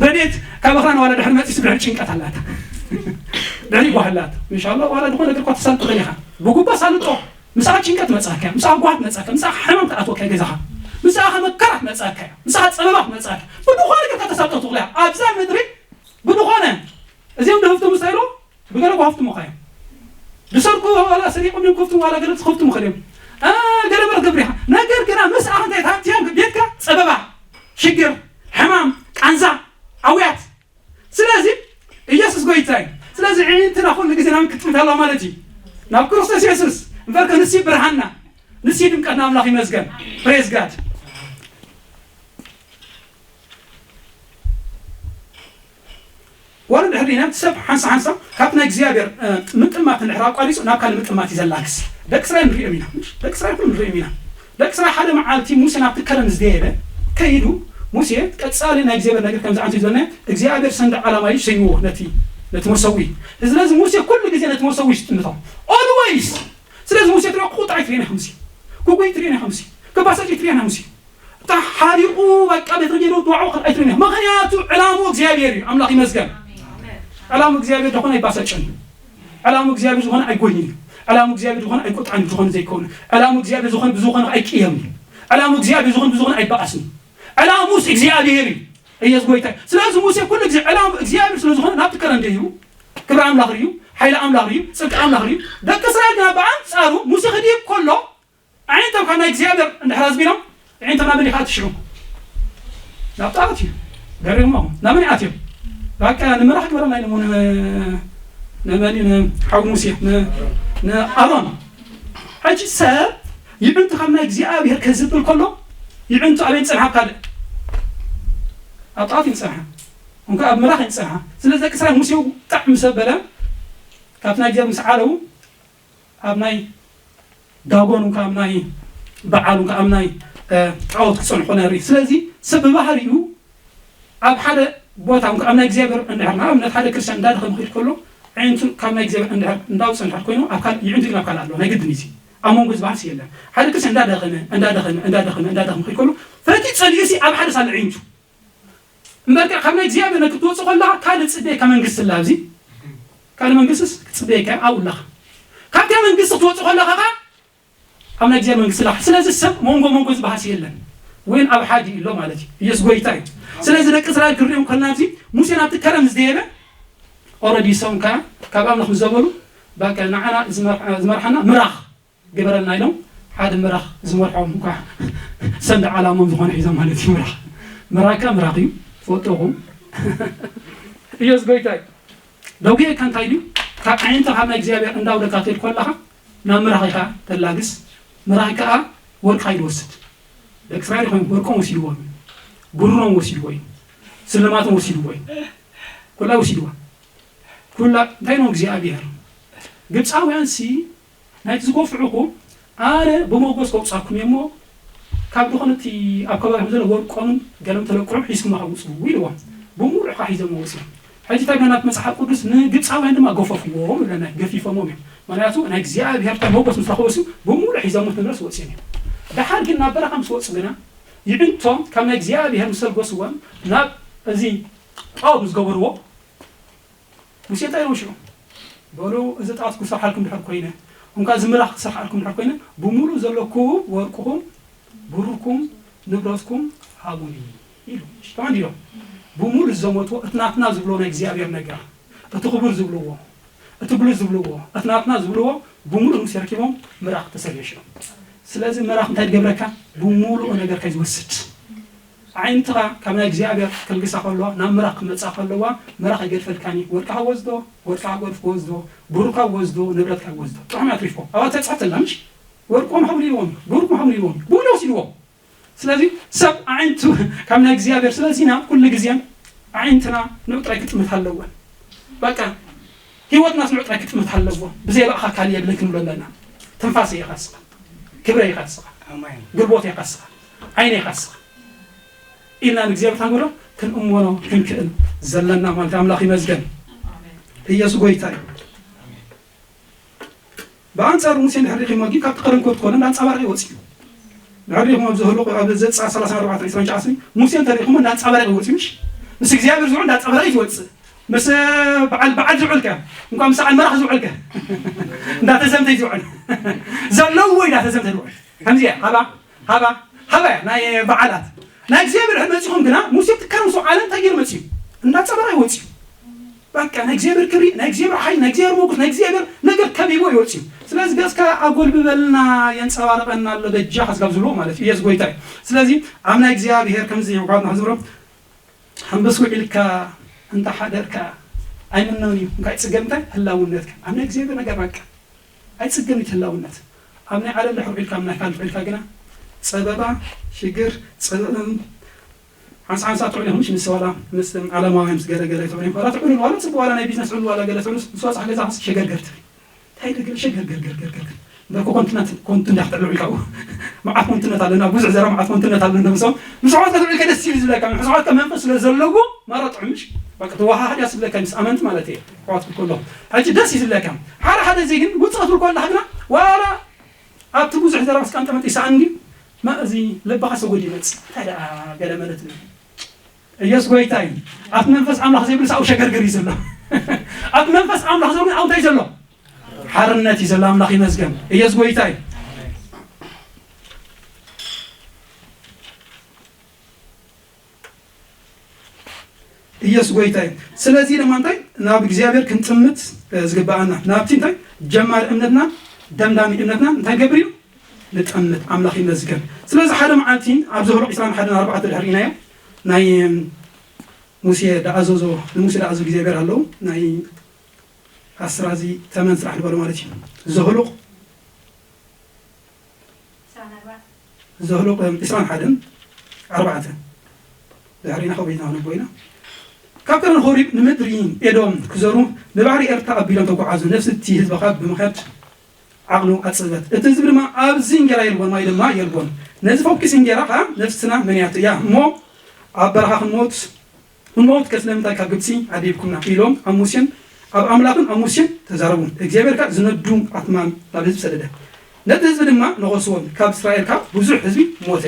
ረድኤት ካብ ኻና ዋላ ድሕሪ መጽእ ድሕሪ ጭንቀት ኣላታ። ድሕሪ ይጓህላት። ኢንሻኣላህ ዋላ ዝኾነ ነገር እኳ ተሳልጥ ኢኻ። ብጉባ ሳልጦ ምሳኻ ጭንቀት መጻካ፣ ምሳኻ ጓሃት መጻካ፣ ምሳኻ ሕማም ተኣትወካ ገዛኻ፣ ምሳኻ መከራት መጻካ፣ ምሳኻ ጸበባት መጻካ፣ ብድኾነ ጌርካ ተሳልጦ ትኽእላ። ኣብዛ ምድሪ ብድኾነ እዚኦም ድህፍቱ ምስ ኢሎ ብገለ ጓሃፍቱ ምዃ እዮም። ድሰርቁ ዋላ ሰሪቆም እዮም ክፍቱ ዋላ ገለ ክፍቱ ምኽእል እዮም። ገለ ምረት ገብር ኢኻ። ነገር ግና ምስኣ እንታይ ታንቲያም ቤትካ ጸበባ፣ ሽግር፣ ሕማም፣ ቃንዛ፣ ኣውያት ስለዚ ኢየሱስ ጎይታ እዩ። ስለዚ ዕንትና ኩሉ ግዜ ናብ ክትምት ኣለዋ ማለት እዩ። ናብ ክርስቶስ ኢየሱስ እምበር ከንሲ ብርሃንና ንሲ ድምቀትና ኣምላኽ ይመስገን። ፕሬዝ ጋድ። ወረ ድሕሪ ኢና ሰብ ሓንሳ ሓንሳ ካብ ናይ እግዚኣብሔር ምጥማት እንድሕር ኣቋሪጹ ናብ ካልእ ምጥማት እዩ ዘላግስ። ደቂ እስራኤል ንሪኦም ኢና። ደቂ እስራኤል ኩሉ ንሪኦም ኢና። ደቂ እስራኤል ሓደ መዓልቲ ሙሴ ናብቲ ከረን ዝደየበ ከይዱ ሙሴ ቀጻሊ ናይ እግዚኣብሔር ነገር ከም ዝዓንቱ ይዘነ እግዚኣብሔር ሰንደ ዓላማ እዩ ሰይዎ ነቲ ነቲ መሰዊ። ስለዚ ሙሴ ኩሉ ግዜ ነቲ መሰዊ ይጥምቶ። ኦልዌይስ። ስለዚ ሙሴ ትሪኦ ቁጣ ኣይትሪእን ኢኻ ሙሴ። ጉጉይ ትሪእን ኢኻ ሙሴ። ከባሳጭ ትሪእን ኢኻ ሙሴ። እታ ሓሪቑ በቃ ቤት ረጀሉ ድዋዑ ከልኣይ ትሪእን ኢኻ። ምኽንያቱ ዕላሙ እግዚኣብሔር እዩ። ኣምላኽ ይመስገን። ዕላሙ እግዚኣብሔር ዝኾነ ኣይባሰጭን እዩ። ዕላሙ እግዚኣብሔር ዝኾነ ኣይጎይን እዩ። ዕላሙ እግዚኣብሔር ዝኾነ ኣይቁጣን እዩ። ዝኾነ ዘይከውን ዕላሙ እግዚኣብሔር ዝኾነ ብዝኾነ ኣይቅየም እዩ። ዕላሙ እግዚኣብሔር ዝኾነ ብዝኾነ ኣይበኣስን እዩ። ዕላሙስ እግዚኣብሔር እዩ። ኢየሱስ ጎይታ እዩ። ስለዚ ሙሴ ኩሉ ግዜ ዕላሙ እግዚኣብሔር ስለ ዝኾነ ናብቲ ከረን ደይቡ ክብሪ ኣምላኽ ርዩ፣ ሓይሊ ኣምላኽ ርዩ፣ ጽድቂ ኣምላኽ ርዩ። ደቂ እስራኤል ግና ብኣንጻሩ ሙሴ ክድይብ ከሎ ኣዒንቶም ካብ ናይ እግዚኣብሔር እንድሕር ኣዝቢሎም ኣዒንቶም ናበይ ኢኻ ትሽዑ? ናብ ጣዖት እዩ። ገሪሞም ናበይ ኣትዮም? በቃ ንመራሒ ግበረና ኢሎም ንመን እዩ ንሓው ሙሴ ንኣሮን። ሕጂ ሰብ ይዕንቱ ካብ ናይ እግዚኣብሔር ከዝብል ከሎ ይዕንቱ ኣበይ ጸንሓ ካልእ ኣብ ጣዖት ይጸንሓ እንኳ ኣብ ምራኽ ይጸንሓ። ስለዚ ደቂ እስራኤል ሙሴ ጣዕ ምስ ኣበለ ካብቲ ናይ እግዚኣብሔር ምስ ዓለዉ ኣብ ናይ ዳጎን እንኳ ኣብ ናይ በዓል እንኳ ኣብ ናይ ጣዖት ክጸንሑ ነሪ። ስለዚ ሰብ ብባህሪኡ ኣብ ሓደ ቦታ እንኳ ኣብ ናይ እግዚኣብሔር እንድሕር ንኣብነት ሓደ ክርስቲያን እንዳደኸመ ክድ ከሎ ዕንቱ ካብ ናይ እግዚኣብሔር እንድሕር እንዳውፀ እንድሕር ኮይኑ ኣብ ካልእ ይዕንቱ ናብ ካልእ ኣለዎ ናይ ግድን እዚ ኣብ መንጎ ዝበሃልሲ የለን። ሓደ ክርስቲያን እንዳደኸመ እንዳደኸመ እንዳደኸመ እንዳደኸመ ክድ ከሎ ፈቲ ጸሊኡሲ ኣብ ሓደ ሳለ ዕንቱ እምበርከ ካብ ናይ እግዚኣብሔር ክትወፅእ ከለኻ ካልእ ፅበየካ መንግስቲ ኣላ ኣብዚ ካልእ መንግስትስ ክትፅበየካ ኣብኡ ኣለኻ። ካብታ መንግስቲ ክትወፅእ ከለኻ ከዓ ኣብ ናይ እግዚኣብሔር መንግስቲ ኣለኻ። ስለዚ ሰብ መንጎ መንጎ ዝበሃልሲ የለን ወይን ኣብ ሓዲ ኣሎ ማለት እዩ። ኢየሱስ ጎይታ እዩ። ስለዚ ደቂ እስራኤል ክንሪኦም ከለና፣ ኣብዚ ሙሴ ናብቲ ከረን ዝደየበ፣ ኦረዲ ሰም ከኣ ካብ ኣምላኽ ምስ ዘበሉ፣ በቃ ንዓና ዝመርሓ- ዝመርሓና ምራኽ ግበረልና ኢሎም፣ ሓደ ምራኽ ዝመርሖም እኳ ሰንድ ዓላሞም ዝኾነ ሒዞም ማለት እዩ። ምራኽ ምራካ ምራኽ እዩ፣ ትፈልጥኹም። ኢየሱስ ጎይታ እዩ። ደጉ እንታይ ድዩ? ካብ ዓይንትኻ ናብ እግዚኣብሔር እንዳውደካ ትብል ከለኻ ናብ ምራኺ ከኣ ተላግስ። ምራኺ ከኣ ወርቂ ኣይድወስድ። ደቂ እስራኤል ይኹን ወርቆም ወሲድዎም እዩ፣ ብሩሮም ወሲድዎ እዩ፣ ስልማቶም ወሲድዎ እዩ፣ ኩላ ወሲድዋ። ኩላ እንታይ ነው እግዚኣብሔር? ግብፃውያን ሲ ናይቲ ዝጎፍዑኹ ኣነ ብሞጎስ ከውፃኩም እየ እሞ ካብ ዝኾነ እቲ ኣብ ከባቢኹም ዘሎ ወርቆምን ገለም ተለቅዑ ሒዝኩም ኣውፅኡ ኢልዎም። ብምሉእ ካ ሒዞም ወፅዮም። ሕጂ እንታይ ብለና መጽሓፍ ቅዱስ? ንግብፃውያን ድማ ገፈፍዎም ይብለና፣ ገፊፎምዎም እዮም። ምክንያቱ ናይ እግዚኣብሔር ታ ሞጎስ ምስ ረኸቡ ሲ ብምሉእ ሒዞም ንብረት ወፅዮም እዮም። ደሓር ግን ናብ በረኻ ምስ ወፁ ግና ይዕንቶም ካብ ናይ እግዚኣብሔር ምስ ሰልጎስዎም ናብ እዚ ጣዖት ምስ ገበርዎ ሙሴ እንታይ ኢልዎ ሽዑ? በሉ እዚ ጣት ክሰርሓልኩም ድሕር ኮይነ፣ እንኳ እዚ ምራኽ ክሰርሓልኩም ድሕር ኮይነ፣ ብምሉእ ዘለኩም ወርቅኹም፣ ብሩርኩም፣ ንብረትኩም ሃቡኒ ኢሉ። ሽተዋን ኢሎም ብምሉእ ዘመትዎ እቲ ናትና ዝብሎ ናይ እግዚኣብሔር ነገር፣ እቲ ክቡር ዝብልዎ፣ እቲ ብሉጽ ዝብልዎ፣ እቲ ናትና ዝብልዎ ብምሉእ ሙሴ ረኪቦም ምራኽ ተሰርዮ ሽዑ። ስለዚ ምራኽ እንታይ ዝገብረካ? ብምሉእ ነገርካ እዩ ዝወስድ። ኣዒንትኻ ካብ ናይ እግዚኣብሔር ከልግሳ ከለዋ ናብ ምራኽ ክመጻ ከለዋ ምራኽ ኣይገድፈልካን እዩ። ወርቅኻ ወስዶ፣ ወርቅኻ ጎድፍ ወስዶ፣ ብሩርካ ወስዶ፣ ንብረትካ ወስዶ። ጥዑም ኣትሪፎ። ኣብኣ ተጻሕተላ ምሽ? ወርቆም ሓውሊልዎም፣ ብሩርኩም ሓውሊልዎም። ብሙሉ ወሲድዎ። ስለዚ ሰብ ኣዒንቱ ካብ ናይ እግዚኣብሔር፣ ስለዚ ኢና ኩሉ ግዜ ኣዒንትና ንዑ ጥራይ ክጥምት ኣለወን። በቃ ህይወትና ንዑ ጥራይ ክጥምት ኣለዎ። ብዘይ ባእኻ ካልእ የብለይ ክንብሎ ኣለና። ትንፋሰ ኢኻ እስኻ፣ ክብረ ኢኻ እስኻ፣ ኣሜን። ጉልቦት ኢኻ እስኻ፣ ዓይነ ኢኻ እስኻ ኢልና ንእግዚኣብሔር ታንጎሎ ክንእመኖ ክንክእል ዘለና ማለት ኣምላኽ ይመስገን። ኢየሱስ ጎይታ እዩ። ብኣንጻሩ ሙሴ እንድሕር ርኢኹሞ ግን ካብቲ ቀደም ኮት ኮነ እንዳንጸባረቐ ይወጽእ እዩ። እንድሕር ርኢኹሞ ኣብዚ ህሉቕ ኣብ ዘጸኣት ሰላሳን ኣርባዕተን ዒስራን ጨዓስኒ ሙሴ እንተ ርኢኹሞ እንዳንጸባረቐ ይወጽእ እዩ። ምሽ ምስ እግዚኣብሔር ዝውዕል እንዳንጸባረቐ ይወጽእ። ምስ በዓል በዓል ዝውዕል ከ እንኳ ምስ በዓል መራኽ ዝውዕል ከ እንዳተዘምተ እዩ ዝውዕል። ዘለዎ እዩ እንዳተዘምተ ዝውዕል። ከምዚ እያ ሃባ ሃባ ሃባ እያ ናይ በዓላት። ናይ እግዚኣብሔር ሕድ መጺኹም ግና ሙሴ ትካል ምስ ዓለም እንታይ ገይሩ መጺኡ? እንዳጸበራ ይወጽእ እዩ። በቃ ናይ እግዚኣብሔር ክብሪ፣ ናይ እግዚኣብሔር ሓይሊ፣ ናይ እግዚኣብሔር ሞገስ፣ ናይ እግዚኣብሔር ነገር ከቢቦ ይወጽእ እዩ። ስለዚ ገጽካ ኣጎልብበልና የንጸባርቐና ኣሎ በጃ ሓዝጋብ ዝብሎ ማለት እዩ። ኢየሱስ ጎይታ እዩ። ስለዚ ኣብ ናይ እግዚኣብሔር ከምዚ ይውዓልና ዝብሎ ሓንበስ ውዒልካ እንተ ሓደርካ ኣይምነውን እዩ። እንታይ ጽገም እንታይ ህላውነትካ ኣብ ናይ እግዚኣብሔር ነገር በቃ ኣይጽገም እዩ ህላውነት። ኣብ ናይ ዓለም ድሕር ውዒልካ ኣብ ናይ ካልእ ውዒልካ ግና ጸበባ ሽግር ጽብእም ሓንሳ ሓንሳ ትውዕል ይኹንሽ ምስ ዋላ ምስ ዓለማውያን ምስ ገለ ገለ ትውዕል ይኹን ዋላ ትውዕል ዋላ ጽቡቅ ዋላ ናይ ቢዝነስ ትውዕል ዋላ ገለ ትውዕል ምስ ወጻሕ ገዛ ኸስ ሸገርገር ትብል እንታይ ደገ ሸገርገር ገርገር ገርገር በኮ ኮንቲነንት ኮንቱ እንዳሕተሉ ኢልካ መዓት ኮንቲነንት ኣለና ብዙሕ ዘረ መዓት ኮንቲነንት ኣለና ምስ ምስ ዓወት ከተብዕልካ ደስ ይብል ዝብለካ ምስ ዓወት መንፈስ ስለ ዘለዎ ማራ ጥዑምሽ በቃ ተዋሃሃድ ያስብለካ ምስ ኣመንት ማለት እየ ዓወት ክሎ ሕጂ ደስ ይዝብለካ ሓደ ሓደ እዚ ግን ውጽእ ክትብል ከለካ ግና ዋላ ኣብቲ ብዙሕ ዘረ ምስ ቃንጠመጥ ይስኣን እንዲ ማ እዚ ልብኻ ሰጎድ ይመጽእ እንታይ ደኣ ገለ ማለት ነው ኢየሱስ ጎይታ እዩ። ኣብቲ መንፈስ ኣምላኽ ዘይብሉ ሳው ሸገርገር እዩ ዘሎ። ኣብቲ መንፈስ ኣምላኽ ዘይብሉ ኣብ እንታይ ዘሎ ሓርነት እዩ ዘሎ ኣምላኽ ይመስገን ኢየሱስ ጎይታ እዩ። ኢየሱስ ጎይታ እዩ። ስለዚ ድማ እንታይ ናብ እግዚኣብሔር ክንጥምት ዝግባኣና ናብቲ እንታይ ጀማሪ እምነትና ደምዳሚ እምነትና እንታይ ገብር እዩ ንጠምት ኣምላኽ ይመስገን። ስለዚ ሓደ መዓልቲ ኣብ ዘህሎ ዕስራን ሓደን ኣርባዕተ ድሕር ኢናዮ ናይ ሙሴ ደኣዘዞ ንሙሴ ደኣዘዞ እግዚኣብሔር ኣለዉ ናይ ኣስራዚ ተመን ስራሕ ዝበሉ ማለት እዩ። ዘህሉቕ ዘህሉቕ ዕስራን ሓደን ኣርባዕተ ድሕሪና ከዊና ነቦ ኢና ካብ ከረን ሆሪብ ንምድሪ ኤዶም ክዘሩ ንባሕሪ ኤርትራ ኣቢሎም ተጓዓዙ። ነፍሲ እቲ ህዝቢ ካብ ብምኸድ ዓቕሉ ኣጽበት። እቲ ህዝቢ ድማ ኣብዚ እንጌራ የልቦን ማይ ድማ የልቦን። ነዚ ፈኩስ እንጌራ ኸዓ ነፍስና መንያቱ እያ እሞ ኣብ በረኻ ክንሞት ክንሞት ከ ስለምንታይ ካብ ግብጺ ኣዲብኩምና ኢሎም ኣብ ሙሴን ኣብ ኣምላኽን ኣብ ሙሴን ተዛረቡ። እግዚኣብሔር ከኣ ዝነዱ ኣትማን ናብ ህዝቢ ሰደደ። ነቲ ህዝቢ ድማ ነኸስዎም፣ ካብ እስራኤል ከኣ ብዙሕ ህዝቢ ሞተ።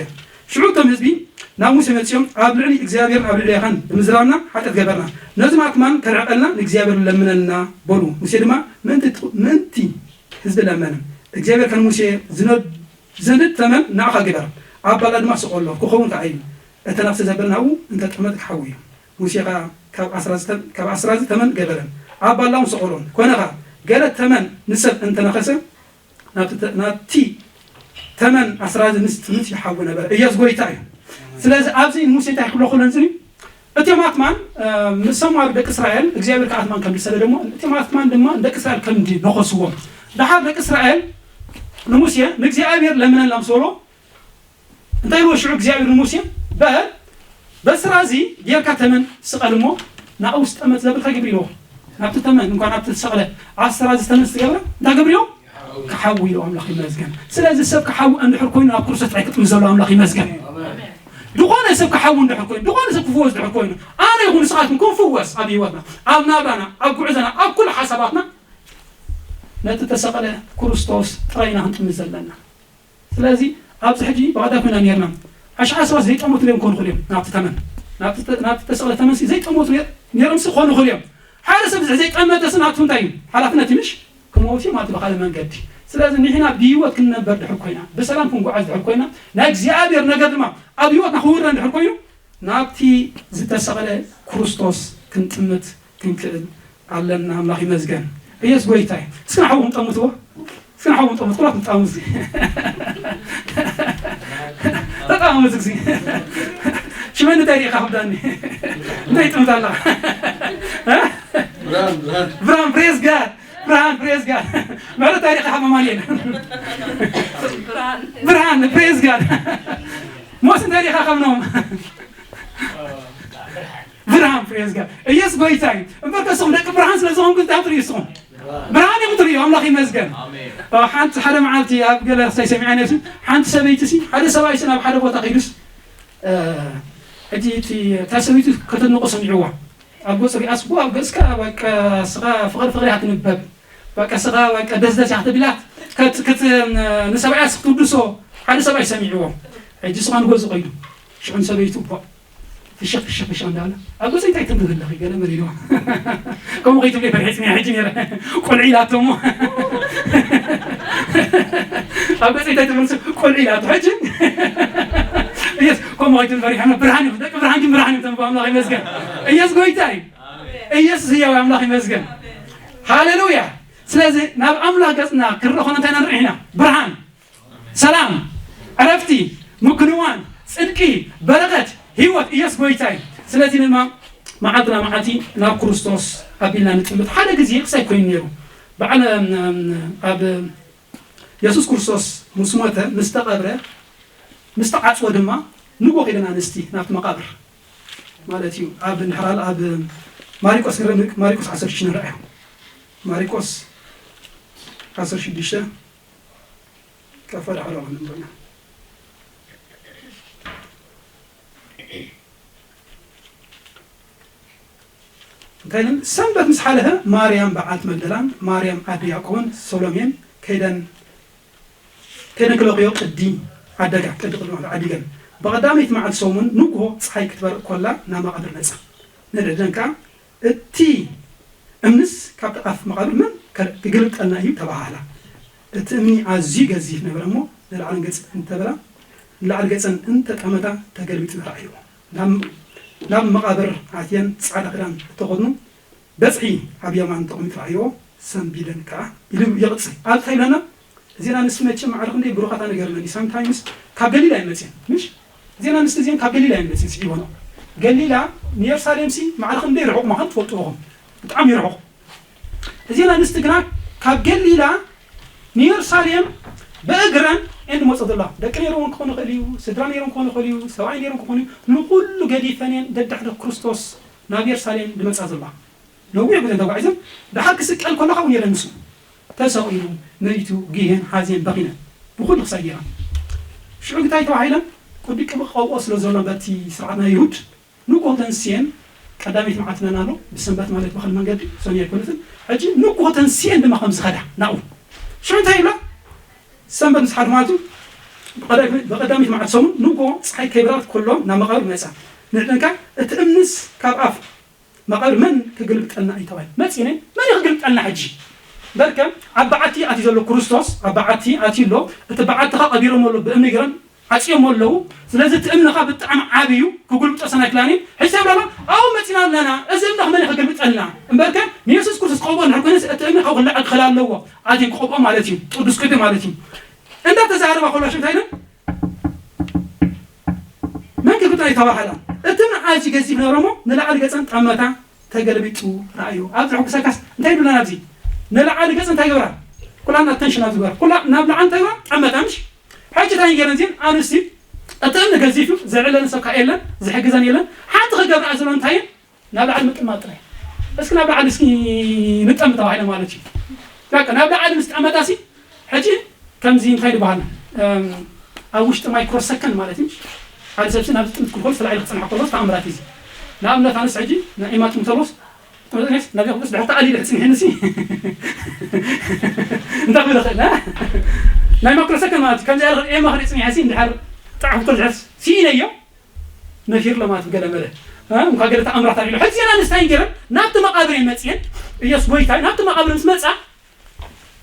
ሽዑ እቶም ህዝቢ ናብ ሙሴ መጺኦም ኣብ ልዕሊ እግዚኣብሔርን ኣብ ልዕሌኻን ብምዝራብና ሓጢኣት ገበርና፣ ነዞም ኣትማን ከርሕቐልና ንእግዚኣብሔር ለምነልና በሉ። ሙሴ ድማ ምእንቲ ምእንቲ ህዝቢ ለመነ። እግዚኣብሔር ከ ንሙሴ ዝነድ ዘንድ ተመን ንዓኻ ግበር፣ ኣብ ባላ ድማ ስቐሎ፣ ክኸውን ከኣ እዩ። እቲ ነፍሲ ዘበለ ናብኡ እንተጠመተ ክሓዊ እዩ። ሙሴ ኸኣ ካብ ኣስራዚ ተም-፣ ካብ ኣስራዚ ተመን ገበረን፣ ኣብ ባላውን ሰቐሎን። ኮነ ኸኣ፣ ገለ ተመን ንሰብ እንተነኸሰ፣ ናብቲ ተ-፣ ናብቲ ተመን ኣስራዚ ምስ ጥምት ይሓዊ ነበረ። ኢየሱስ ጐይታ እዩ። ስለዚ ኣብዚ ሙሴ እንታይ ክብሎ ክእሎ ንጽሪ? እቲኦም ኣትማን፣ እ፣ ምስ ሰሙ ኣብ ደቂ እስራኤል፣ እግዚኣብሔር ከኣ ኣትማን ከም ዝሰደደ እሞ፣ እቲኦም ኣትማን ድማ ንደቂ እስራኤል ከም ዝነኸስዎም። ደሓር ደቂ እስራኤል ንሙሴ፣ ንእግዚኣብሔር ለምነላ ምስ በሎ፣ እንታይ ኢልዎ ሽዑ እግዚኣብሔር ንሙሴ? በል፣ በስራዚ ጌርካ ተመን ስቐል እሞ፣ ናብኡ ዝጠመት ዘብል እንታይ ግብር ኢልዎ? ናብቲ ተመን፣ እንኳን ናብቲ ዝሰቕለ፣ ኣስራዚ ተመን ዝገብረ እንታይ ግብር ኢልዎ? ክሓዊ ኢልዎ። ኣምላኽ ይመስገን። ስለዚ ሰብ ክሓዊ እንድሕር ኮይኑ፣ ኣብ ክርስቶስ ጥራይ ክጥምት ዘሎ። ኣምላኽ ይመስገን። ዝኾነ ሰብ ክሓዊ እንድሕር ኮይኑ፣ ዝኾነ ሰብ ክፍወስ እንድሕር ኮይኑ፣ ኣነ ይኹን ንስኻትኩም ክንፍወስ ኣብ ህይወትና፣ ኣብ ናብራና፣ ኣብ ጉዕዞና፣ ኣብ ኩሉ ሓሳባትና፣ ነቲ ተሰቕለ ክርስቶስ ጥራይ ኢና ክንጥምት ዘለና። ስለዚ ኣብዚ ሕጂ ብቐዳም ኮይና ነርና። ኣሽሓት ሰባት ዘይጠመቱ እዮም ክኾኑ ይኽእሉ እዮም። ናብቲ ተመን፣ ናብቲ ተ-፣ ናብቲ ተሰቕለ ተመንሲ ዘይጠመቱ ነር-፣ ነሮምሲ ክኾኑ ይኽእሉ እዮም። ሓደ ሰብ ዘይጠመተሲ ናቱ እንታይ እዩ? ሓላፍነት እዩ፣ ምሽ? ክመውት እዩ ማለት ብኻልእ መንገዲ። ስለዚ ንሕና ብህይወት ክንነበር ድሕር ኮይና፣ ብሰላም ክንጓዓዝ ድሕር ኮይና፣ ናይ እግዚኣብሔር ነገር ድማ ኣብ ህይወትና ክውረ ድሕር ኮይኑ፣ ናብቲ ዝተሰቕለ ክርስቶስ ክንጥምት ክንክእል ኣለና። ኣምላኽ ይመስገን። ኢየሱስ ጐይታ እዩ። እስኪ ንሓውኹም ጠምትዎ። እስኪ ንሓውኹም ጠምት፣ ኩላትኩም ጠምት። ተጠማመቱ እስኪ። ሽመን እንታይ ርኢኻ ክብዳኒ? እንታይ ይጥምት ኣላ? እ? ብርሃን፣ ብርሃን። ብርሃን፣ praise God። ብርሃን፣ praise God። ማለት እንታይ ርኢኻ ካብ ኣማኑኤል? ብርሃን። ብርሃን፣ praise God። ሞስ እንታይ ርኢኻ ካብ ኖም? ብርሃን፣ praise God። ኢየሱስ ጐይታ እዩ። እምበር ከስኹም ደቂ ብርሃን ስለ ዝኾንኩም እንታይ ትርእዩ ንስኹም? ብርሃን ኢኹም ትርእዩ። ኣምላኽ ይመስገን። ኣሜን። እ፣ ሓንቲ ሓደ መዓልቲ ኣብ ገለ ክሳይ ሰሚዐ ነርሲ፣ ሓንቲ ሰበይቲ ሲ፣ ሓደ ሰብኣይ ሲ ናብ ሓደ ቦታ ኺዱስ፣ እ፣ ሕጂ እቲ፣ እታ ሰበይቲ ከተድንቖ ሰሚዕዋ። ኣብ ገጹ ሪኣስ፣ ዋ፣ ኣብ ገጽካ በቃ ስኻ ፍቕሪ ፍቕሪ ኢኻ ትንበብ። በቃ ስኻ በቃ ደስደስ ኢኻ ትብላት። ከት-፣ ከት-፣ ን-፣ ንሰብኣያስ ክትውድሶ ሓደ ሰብኣይ ሰሚዕዎ። ሕጂ ስኻ ንገዝኡ ኸይዱ። ሽዑ ንሰበይቱ፣ ቧ፣ ፍሽኽ፣ ፍሽኽ፣ ፍሽኽ እንዳበለ፣ "ኣብ ገዛይ እንታይ ትብሊ ኣለኺ?" ገለ መለ ኢልዋ። ከምኡ ከይትብሊ ፈሪሐ ጽኒሐ ሕጂ ነይረ። ቆልዑ ኢላቶ እሞ። "ኣብ ገዛይ እንታይ ትብሊ?" "ቆልዑ ኢላቶ ሕጂ?" እየስ፣ ከምኡ ከይትብሊ ፈሪሐ። ብርሃን እዩ። ደቂ ብርሃን ግን ብርሃን እዩ ተንብቦ። ኣምላኽ ይመስገን። እየስ ጎይታ እዩ። እየሱስ ህያው ኣምላኽ ይመስገን። ሃሌሉያ። ስለዚ ናብ ኣምላኽ ገጽና ክንርኢ ከለና እንታይ ኢና ንርኢ ኢና? ብርሃን፣ ሰላም፣ ዕረፍቲ፣ ምክንዋን፣ ጽድቂ፣ በረኸት፣ ህይወት፣ ኢየሱስ ጎይታ እዩ። ስለዚ ድማ መዓልትና መዓልቲ ናብ ክርስቶስ ኣቢልና ንጥምት። ሓደ ግዜ ክሳይ ኮይኑ ነይሩ። በዓል፣ እም፣ እም፣ ኣብ የሱስ ክርስቶስ ምስ ሞተ፣ ምስ ተቐብረ፣ ምስ ተዓጽወ ድማ ንጎ ኸይደን ኣንስቲ ናብቲ መቓብር ማለት እዩ። ኣብ እንድሕራል ኣብ ማሪቆስ ንረ-፣ ማሪቆስ ዓሰርተ ሽዱሽተ ንርኣዮ። ማሪቆስ ዓሰርተ ሽዱሽተ ካብ ፈዳዕሮ ክንንበና። እንታይ ኢለን? ሰንበት ምስ ሓለፈ ማርያም በዓልቲ መግደላን ማርያም ኣደ ያዕቆብን ሰሎሜን ከይደን፣ ከይደን ክለኽዮ ቅዲ ዓደጋ፣ ቅዲ ቅድሚ ዓዲገን። ብቐዳመይቲ መዓልቲ ሰሙን ንግሆ ጸሓይ ክትበርቕ ኮላ ናብ መቓብር መጻ። ንድሕደን ከኣ እቲ እምንስ ካብቲ ኣፍ መቓብር መን ከ-፣ ክግልብጠልና እዩ ተባሃላ። እቲ እምኒ ኣዝዩ ገዚፍ ነበረ እሞ ንላዕልን ገጽ እንተበላ፣ ንላዕሊ ገጸን እንተጠመታ ተገልቢጡ ተራእይዎ። ናብ፣ ናብ መቓብር ኣትየን ጻዕዳ ክዳን እተኸድኑ በጽሒ ኣብ የማን ተቐሚጡ ረኣይዎ፣ ሰንቢደን ከኣ ኢሉ ይቕጽል። ኣብ እንታይ ኢለና? እዘን ኣንስቲ መቸም ማዕረ ክንደይ ብሩኻት ኣነ ገርመኒ። ሳምታይምስ ካብ ገሊላ እየን መጽየን፣ ምሽ? እዘን ኣንስቲ እዚአን ካብ ገሊላ እየን መጽየን፣ ስዒቦ ነው። ገሊላ ንየሩሳሌምሲ ማዕረ ክንደይ ርሑቕ ምዃኑ ትፈልጥዎ ኢኹም። ብጣዕሚ ርሑቕ። እዘን ኣንስቲ ግና ካብ ገሊላ ንየሩሳሌም ብእግረን እየን ዝመጽኦ ዘለዋ። ደቂ ነይሮም ክኾኑ ይኽእል እዩ፣ ስድራ ነይሮም ክኾኑ ይኽእል እዩ፣ ሰብኣይ ነይሮም ክኾኑ እዩ። ንኹሉ ገዲፈን እየን ደድሕሪ ክርስቶስ ናብ የሩሳሌም ዝመጻ ዘለዋ። ነዊሕ ጉዕዞ ተጓዒዘን፣ ደሓር ክስቀል ከሎ ካብኡ ነይረን ንሱ። ተሰቒሉ፣ መይቱ፣ ጊሄን፣ ሓዜን፣ በኺነን። ብኹሉ ክሳይ ገይረን። ሽዑ እንታይ ተባሂለን? ቅዱስ ቅብእ ቀብኦ ስለ ዘሎ በቲ ስርዓት ናይ ይሁድ፣ ንግሆ ተንስየን፣ ቀዳመይቲ መዓልቲ ነን ኣሎ፣ ብሰንበት ማለት ብኻልእ መንገዲ፣ ሰኑይ ኣይኮነትን። ሕጂ ንግሆ ተንስየን ድማ ከም ዝኸዳ ናብኡ። ሽዑ እንታይ ይብላ? ሰንበት ምስ ሓዱ ማለት እዩ፣ ብቐዳመይቲ መዓልቲ ሰሙን ንግሆ ጸሓይ ከይበረቐት ከሎ ናብ መቓብር መጻ። ንሕድንካ እቲ እምንስ ካብ ኣፍ መቓብር መን ክግልብጠልና እዩ ተባሂሉ። መጺነ፣ መን እዩ ክግልብጠልና ሕጂ? በርከ ኣብ በዓቲ ኣትዩ ዘሎ ክርስቶስ፣ ኣብ በዓቲ ኣትዩ ኣሎ። እቲ በዓቲ ኸኣ ቀቢሮሞ ኣሎ፣ ብእምኒ ገይሮም ዓጽዮሞ ኣለዉ። ስለዚ እቲ እምንኻ ብጣዕሚ ዓብዩ ክጉልብጦ ሰናይ ክላኒ ሕጂ ይብላና ኣብኡ መጺና ኣለና። እዚ እምንኻ መን ከገልብጠልና እምበርከ ንየሱስ ክርስቶስ ክቐብኦ እንድሕር ኮይነስ እቲ እምንኻ ክልዓል ክኽእል ኣለዎ። ኣትዮም ክቐብኦ ማለት እዩ። ቅዱስ ቅቢ ማለት እዩ። እንዳተዛረባ ከሎ ሽም እንታይ ኢለን? መን ክግብጠና ይተባሃላ? እቲ ንዓዚ ገዚፍ ነበረ እሞ ንላዕሊ ገጸን ጠመታ ተገልቢጡ ረኣዮ። ኣብዚ ሕጉሰካስ እንታይ ይብለና ኣብዚ? ንላዕሊ ገጽ እንታይ ይገብራ? ኩላ ኣተንሽን ኣብዚ ግበር። ኩላ ናብ ላዕሊ እንታይ ይገብራ? ጠመታ ምሽ? ሕጂ እንታይ ገይረን እዚን ኣንስቲ እቲ እምኒ ገዚፍ እዩ፣ ዘልዕለን ሰብ ከኣ የለን፣ ዝሕግዘን የለን። ሓንቲ ክገብራ ዘሎ እንታይ እዩ? ናብ ላዕሊ ምጥማት ጥራይ። እስኪ ናብ ላዕሊ እስኪ ንጠም ተባሂለ ማለት እዩ። በቃ ናብ ላዕሊ ምስ ጠመታሲ ሕጂ ከምዚ እንታይ ዝበሃል ኣብ ውሽጢ ማይክሮ ሰከንድ ማለት እዩ። ሓደ ሰብሲ ናብ ጥምት ክኾን ስለ ክጸንሕ ከሎ ተኣምራት እዩ። ንኣብነት ኣነስ ሕጂ ንኤማ ጥምተሎስ ጥምተሎስ ናብ ያኩብስ ድሕር ተኣሊ ድሕር ጽንሕንሲ እንታይ ክብል ይኽእል? ናይ ማይክሮ ሰከንድ ማለት እዩ። ከምዚ ያለ ኤማ ክርኢ ጽንሕሲ እንድሕር ጣዕፍ ከሎ ድሕር ሲኢነዮ ነፊር ለማት ገለ መለ እንኳ ገለ ተኣምራት ኣሪሎ ሕጂ ና ንስታይ ገረን ናብቲ መቃብር እየን መጽየን ኢየሱስ ጎይታ ናብቲ መቃብር ምስ መጻ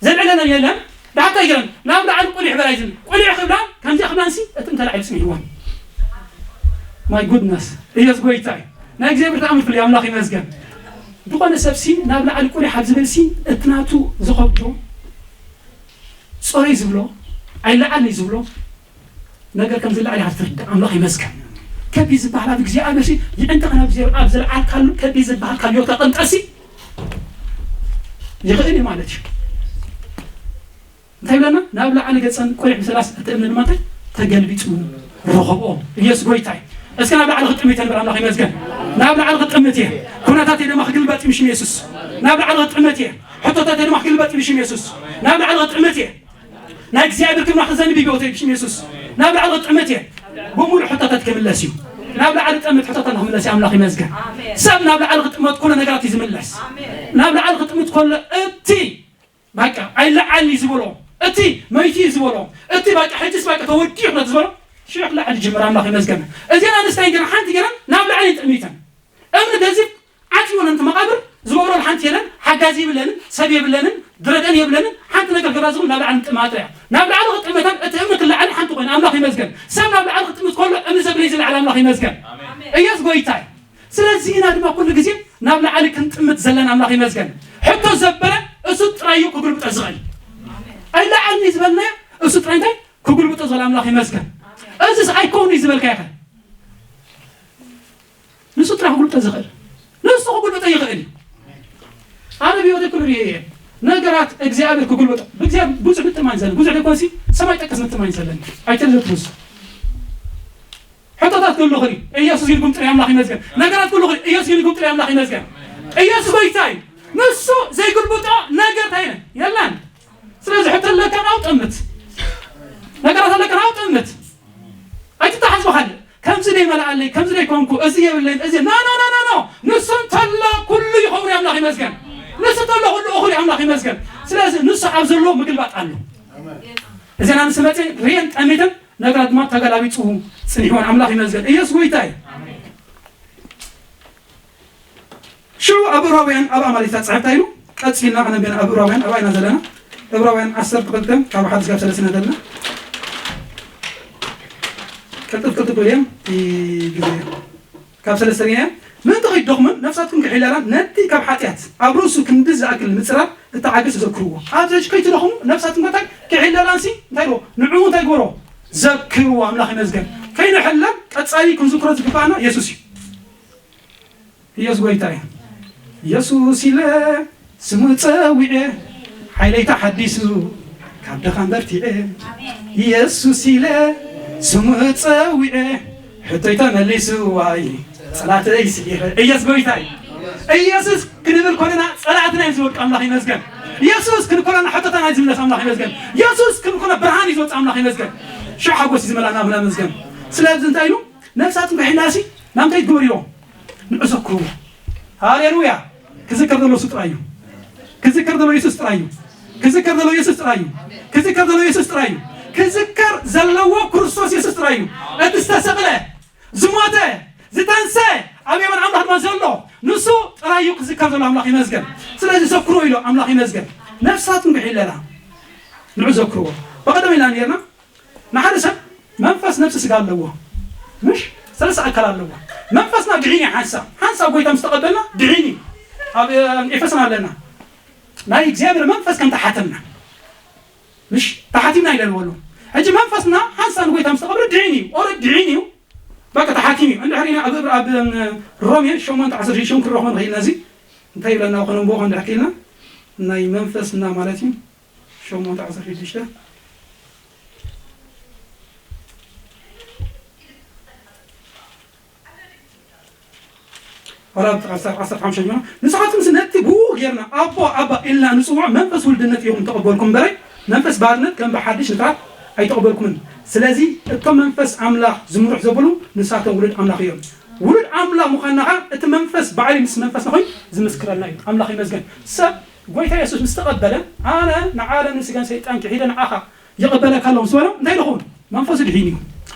ዘልዕለና የለን። ብሓታ ይግረም ናብ ላዕሊ ቁሊሕ በላይ ዝብል ቁሊሕ ክብላ ከምዚኣ ክብላንሲ እቲ እንተላዕሊ ስሚዕዋ። My goodness ኢየሱስ ጎይታ እዩ። ናይ እግዚኣብሔር ተኣምር ፍልይ ኣምላኽ ይመስገን። ዝኾነ ሰብሲ ናብ ላዕሊ ቁሊሕ ኣብ ዝብልሲ እቲ ናቱ ዝኸብዶ ጾረይ ዝብሎ ኣይለዓልኒ ዝብሎ ነገር ከም ዝለዓል ኢኻ ትርዳእ። ኣምላኽ ይመስገን። ከቢድ ዝበሃል ኣብ እግዚኣብሔር ሲ ይዕንተቕ ናብ እግዚኣብሔር ኣብ ዝለዓልካሉ ከቢድ ዝበሃል ካብ ህይወትካ ቅንጠሲ ይኽእል እዩ ማለት እዩ። እንታይ ይብለና? ናብ ላዕሊ ገጸን ቁሊሕ ብሰላስ እቲ እምኒ ድማ እንታይ ተገልቢጡ ረኸብኦ። ኢየሱስ ጎይታ እዩ። እስከ ናብ ላዕሊ ክጥምት ንብል ኣምላኽ ይመስገን። ናብ ላዕሊ ክጥምት እየ። ኩነታተይ ድማ ክግልበጥ እዩ ብሽም ኢየሱስ። ናብ ላዕሊ ክጥምት እየ። ሕቶታተይ ድማ ክግልበጥ እዩ ብሽም ኢየሱስ። ናብ ላዕሊ ክጥምት እየ። ናይ እግዚኣብሔር ክብሪ ክዘንብ እዩ ብሽም ኢየሱስ። ናብ ላዕሊ ክጥምት እየ። ብምሉእ ሕቶታት ክምለስ እዩ። ናብ ላዕሊ ጥምት ሕቶታት ክምለስ እዩ። ኣምላኽ ይመስገን። ሰብ ናብ ላዕሊ ክጥመት ከሎ ነገራት እዩ ዝምለስ። ናብ ላዕሊ ክጥምት ከሎ እቲ በቃ ኣይለዓል እዩ ዝበሎ እቲ መይቲ እዩ ዝበሎ እቲ በቃ ሕጅስ በቃ ተወዲኡ ክነት ዝበሎ ሽሕ ላዕሊ ጅምር ኣምላኽ ይመስገን። እዚን ኣንስታይ ገና ሓንቲ ገና ናብ ላዕሊ ጥሚተን እምኒ ገዚፍ ዓጽይወን እቲ መቓብር ዝበቕሎን ሓንቲ የለን፣ ሓጋዚ የብለንን፣ ሰብ የብለንን፣ ድረገን የብለንን፣ ሓንቲ ነገር ገዛ ዝኹን ናብ ላዕሊ ጥማት እያ። ናብ ላዕሊ ክጥመተን እቲ እምኒ ክለዓል ሓንቲ ኮይና ኣምላኽ ይመስገን። ሰብ ናብ ላዕሊ ክጥምት ከሎ እምኒ ዘብለይ ዝለዓል ኣምላኽ ይመስገን። ኢየሱስ ጎይታ እዩ። ስለዚ ኢና ድማ ኩሉ ግዜ ናብ ላዕሊ ክንጥምት ዘለና ኣምላኽ ይመስገን። ሕቶ ዘበለ እሱ ጥራይ እዩ ክጉልብጦ ዝኽእል። ኣይለዓልኒ ዝበልናዮ እሱ ጥራይ እንታይ ክጉልብጦ ዝኽእል ኣምላኽ ይመስገን። እዚስ ኣይከውን እዩ ዝበልካ ኢኻ። ንሱ ጥራሕ ክጉልበጥ ዝኽእል ንሱ ክጉልበጠ ይኽእል እዩ። ኣነ ብህይወተይ ኩሉ ርየ እየ። ነገራት እግዚኣብሔር ክጉልበጠ ብእግዚኣብሔር ብዙሕ ምጥማኝ ዘለ ብዙሕ ደኮንሲ ሰማይ ጠቀስ ምጥማኝ ዘለኒ ኣይተለቱ ንሱ ሕቶታት ኩሉ ኽሪ ኢየሱስ ይልጉም ጥሪ ኣምላኽ ይመስገን። ነገራት ኩሉ ኽሪ ኢየሱስ ይልጉም ጥሪ ኣምላኽ ይመስገን። ኢየሱስ ጎይታ እዩ። ንሱ ዘይጉልብጦ ነገር እንታይ የለን የለን። ስለዚ ሕቶ ኣለካ ናው ጠምት ነገራት ኣለካ ናው ጠምት ኣይትተሓዝ ብኻልእ ከምዚ ደይ መላኣለይ ከምዚ ደይ ኮንኩ እዚ የብለይን እዚ ኖ ኖ ኖ ኖ ኖ ንሱ እንተሎ ኩሉ ይኸውን ኣምላኽ ይመስገን። ንሱ እንተሎ ኩሉ እኹል ኣምላኽ ይመስገን። ስለዚ ንሱ ኣብ ዘለዎ ምግልባጥ ኣሎ። እዘና ንስመፀ ርየን ጠሚተን ነገራት ድማ ተገላቢፁ ፅኒሕወን ኣምላኽ ይመስገን። ኢየሱስ ጎይታ እዩ። ሽዑ ኣብ እብራውያን ኣብ ኣማልክታ ጸሓፍታ ኢሉ ቀጺልና ከነንብና ኣብ እብራውያን ኣባይና ዘለና እብራውያን ዓሰርተ ክልተ ካብ ሓደ ስጋብ ሰለስተ ዘለና ቀልጥፍ ቀልጥፍ ኢሉ እየ ግዜ ካብ ሰለስተ ርኢና ምእንቲ ከይትደኽሙን ነፍሳትኩም ክሕለላን ነቲ ካብ ሓጢኣት ኣብ ርእሱ ክንዲ ዝኣክል ምጽራር እተዓገስ ዘክርዎ ኣብዚ ሕጂ ከይትደኽሙ ነፍሳትኩም ከታይ ክሕለላንሲ እንታይ ዶ ንዕኡ እንታይ ግበሮ ዘክርዎ ኣምላኽ ይመስገን ከይንሕለም ቀጻሊ ክንዝክሮ ዝግባኣና የሱስ እዩ ኢየሱስ ጎይታ እዩ። ኢየሱስ ኢለ ስሙ ጸዊዐ ሓይለይ ተሓዲሱ ካብ ድኻም በርቲዐ ኢየሱስ ኢለ ስሙ ጸዊዐ ሕቶይ ተመሊሱ ዋይ ጸላተይ ስዒረ ኢየሱስ ጎይታ እዩ። ኢየሱስ ክንብል ኮለና ጸላእትና እዩ ዝወድቅ ኣምላኽ ይመስገን። ኢየሱስ ክንኮለና ሕቶታና እዩ ዝምለስ ኣምላኽ ይመስገን። ኢየሱስ ክንኮነ ብርሃን እዩ ዝወጽእ ኣምላኽ ይመስገን። ሽሕ ሓጎስ እዩ ዝመልኣና ኣምላኽ ይመስገን። ስለዚ እንታይ ኢሉ ነፍሳትኩም ክሕላሲ ናምታይ ትገብር ኢሎም ንዕዘክርዎ ሃሌሉያ ክዝከር ዘሎ እሱ ጥራይ እዩ ክዝከር ዘሎ የሱስ ጥራይ እዩ ክዝከር ዘሎ የሱስ ጥራይ እዩ ክዝከር ዘሎ የሱስ ጥራይ እዩ ክዝከር ዘለዎ ክርስቶስ የሱስ ጥራይ እዩ እቲ ዝተሰቕለ ዝሞተ ዝተንሰ ኣብ የመን ኣምላኽ ድማ ዘሎ ንሱ ጥራይ እዩ ክዝከር ዘሎ ኣምላኽ ይመስገን ስለዚ ዘክሮ ኢሎ ኣምላኽ ይመስገን ነፍሳትኩም ክሕለላ ንዑ ዘክርዎ ብቐደም ኢልና ነርና ንሓደ ሰብ መንፈስ ነፍሲ ስጋ ኣለዎ። ምሽ ሰለስተ ኣካል ኣለዎ። መንፈስና ድሒን እዩ ሓንሳብ። ሓንሳብ ጎይታ ምስ ተቐበልና ድሒን እዩ። ኣብ፣ እ፣ ኤፌሶን ኣለና። ናይ እግዚኣብሔር መንፈስ ከም ተሓተምና። ምሽ ተሓቲምና ኢለ ዝበሉ። ሕጂ መንፈስና ሓንሳብ ንጎይታ ምስ ተቐበለ ድሒን እዩ። ኦረ ድሒን እዩ። በቃ ተሓቲም እዩ። እንድሕር ኢና ኣብ፣ ኣብ፣ እ፣ ሮሜ ሸሞንተ ዓሰርተ ሽዱሽተ ክንረኽቦ ንኽእል ኢና። እዚ እንታይ ይብለና? ኮነ ብኡ ክንድሕር ክኢልና ናይ መንፈስና ማለት እዩ። ሸሞንተ ዓሰርተ ሽዱሽተ ወላ ዓሰርተ፣ ዓሰርተ ሓሙሽተ ጀምሮ፣ "ንስኻትኩምስ ነቲ ብኡ ጌርና ኣቦ፣ ኣባ ኢልና ንጽውዖ መንፈስ ውልድነት ኢኹም ተቐበልኩም እምበረ፣ መንፈስ ባርነት ከም ብሓድሽ ንጥራት ኣይተቐበልኩምን። ስለዚ እቶም መንፈስ ኣምላኽ ዝምርሑ ዘብሉ ንሳቶም ውሉድ ኣምላኽ እዮም። ውሉድ ኣምላኽ ምዃንና ኸኣ እቲ መንፈስ ባዕሉ ምስ መንፈስና ኮይኑ ዝምስክረልና እዩ።" ኣምላኽ ይመስገን። ሰብ ጎይታ የሱስ ምስ ተቐበለ፣ "ኣነ ንዓለም ንስጋን ሰይጣን ክሒደ ንዓኻ ይቕበለካ ኣለኹ" ምስ በሎ፣ እንታይ ኢሉ ክኸውን? መንፈሱ ድሒን እዩ።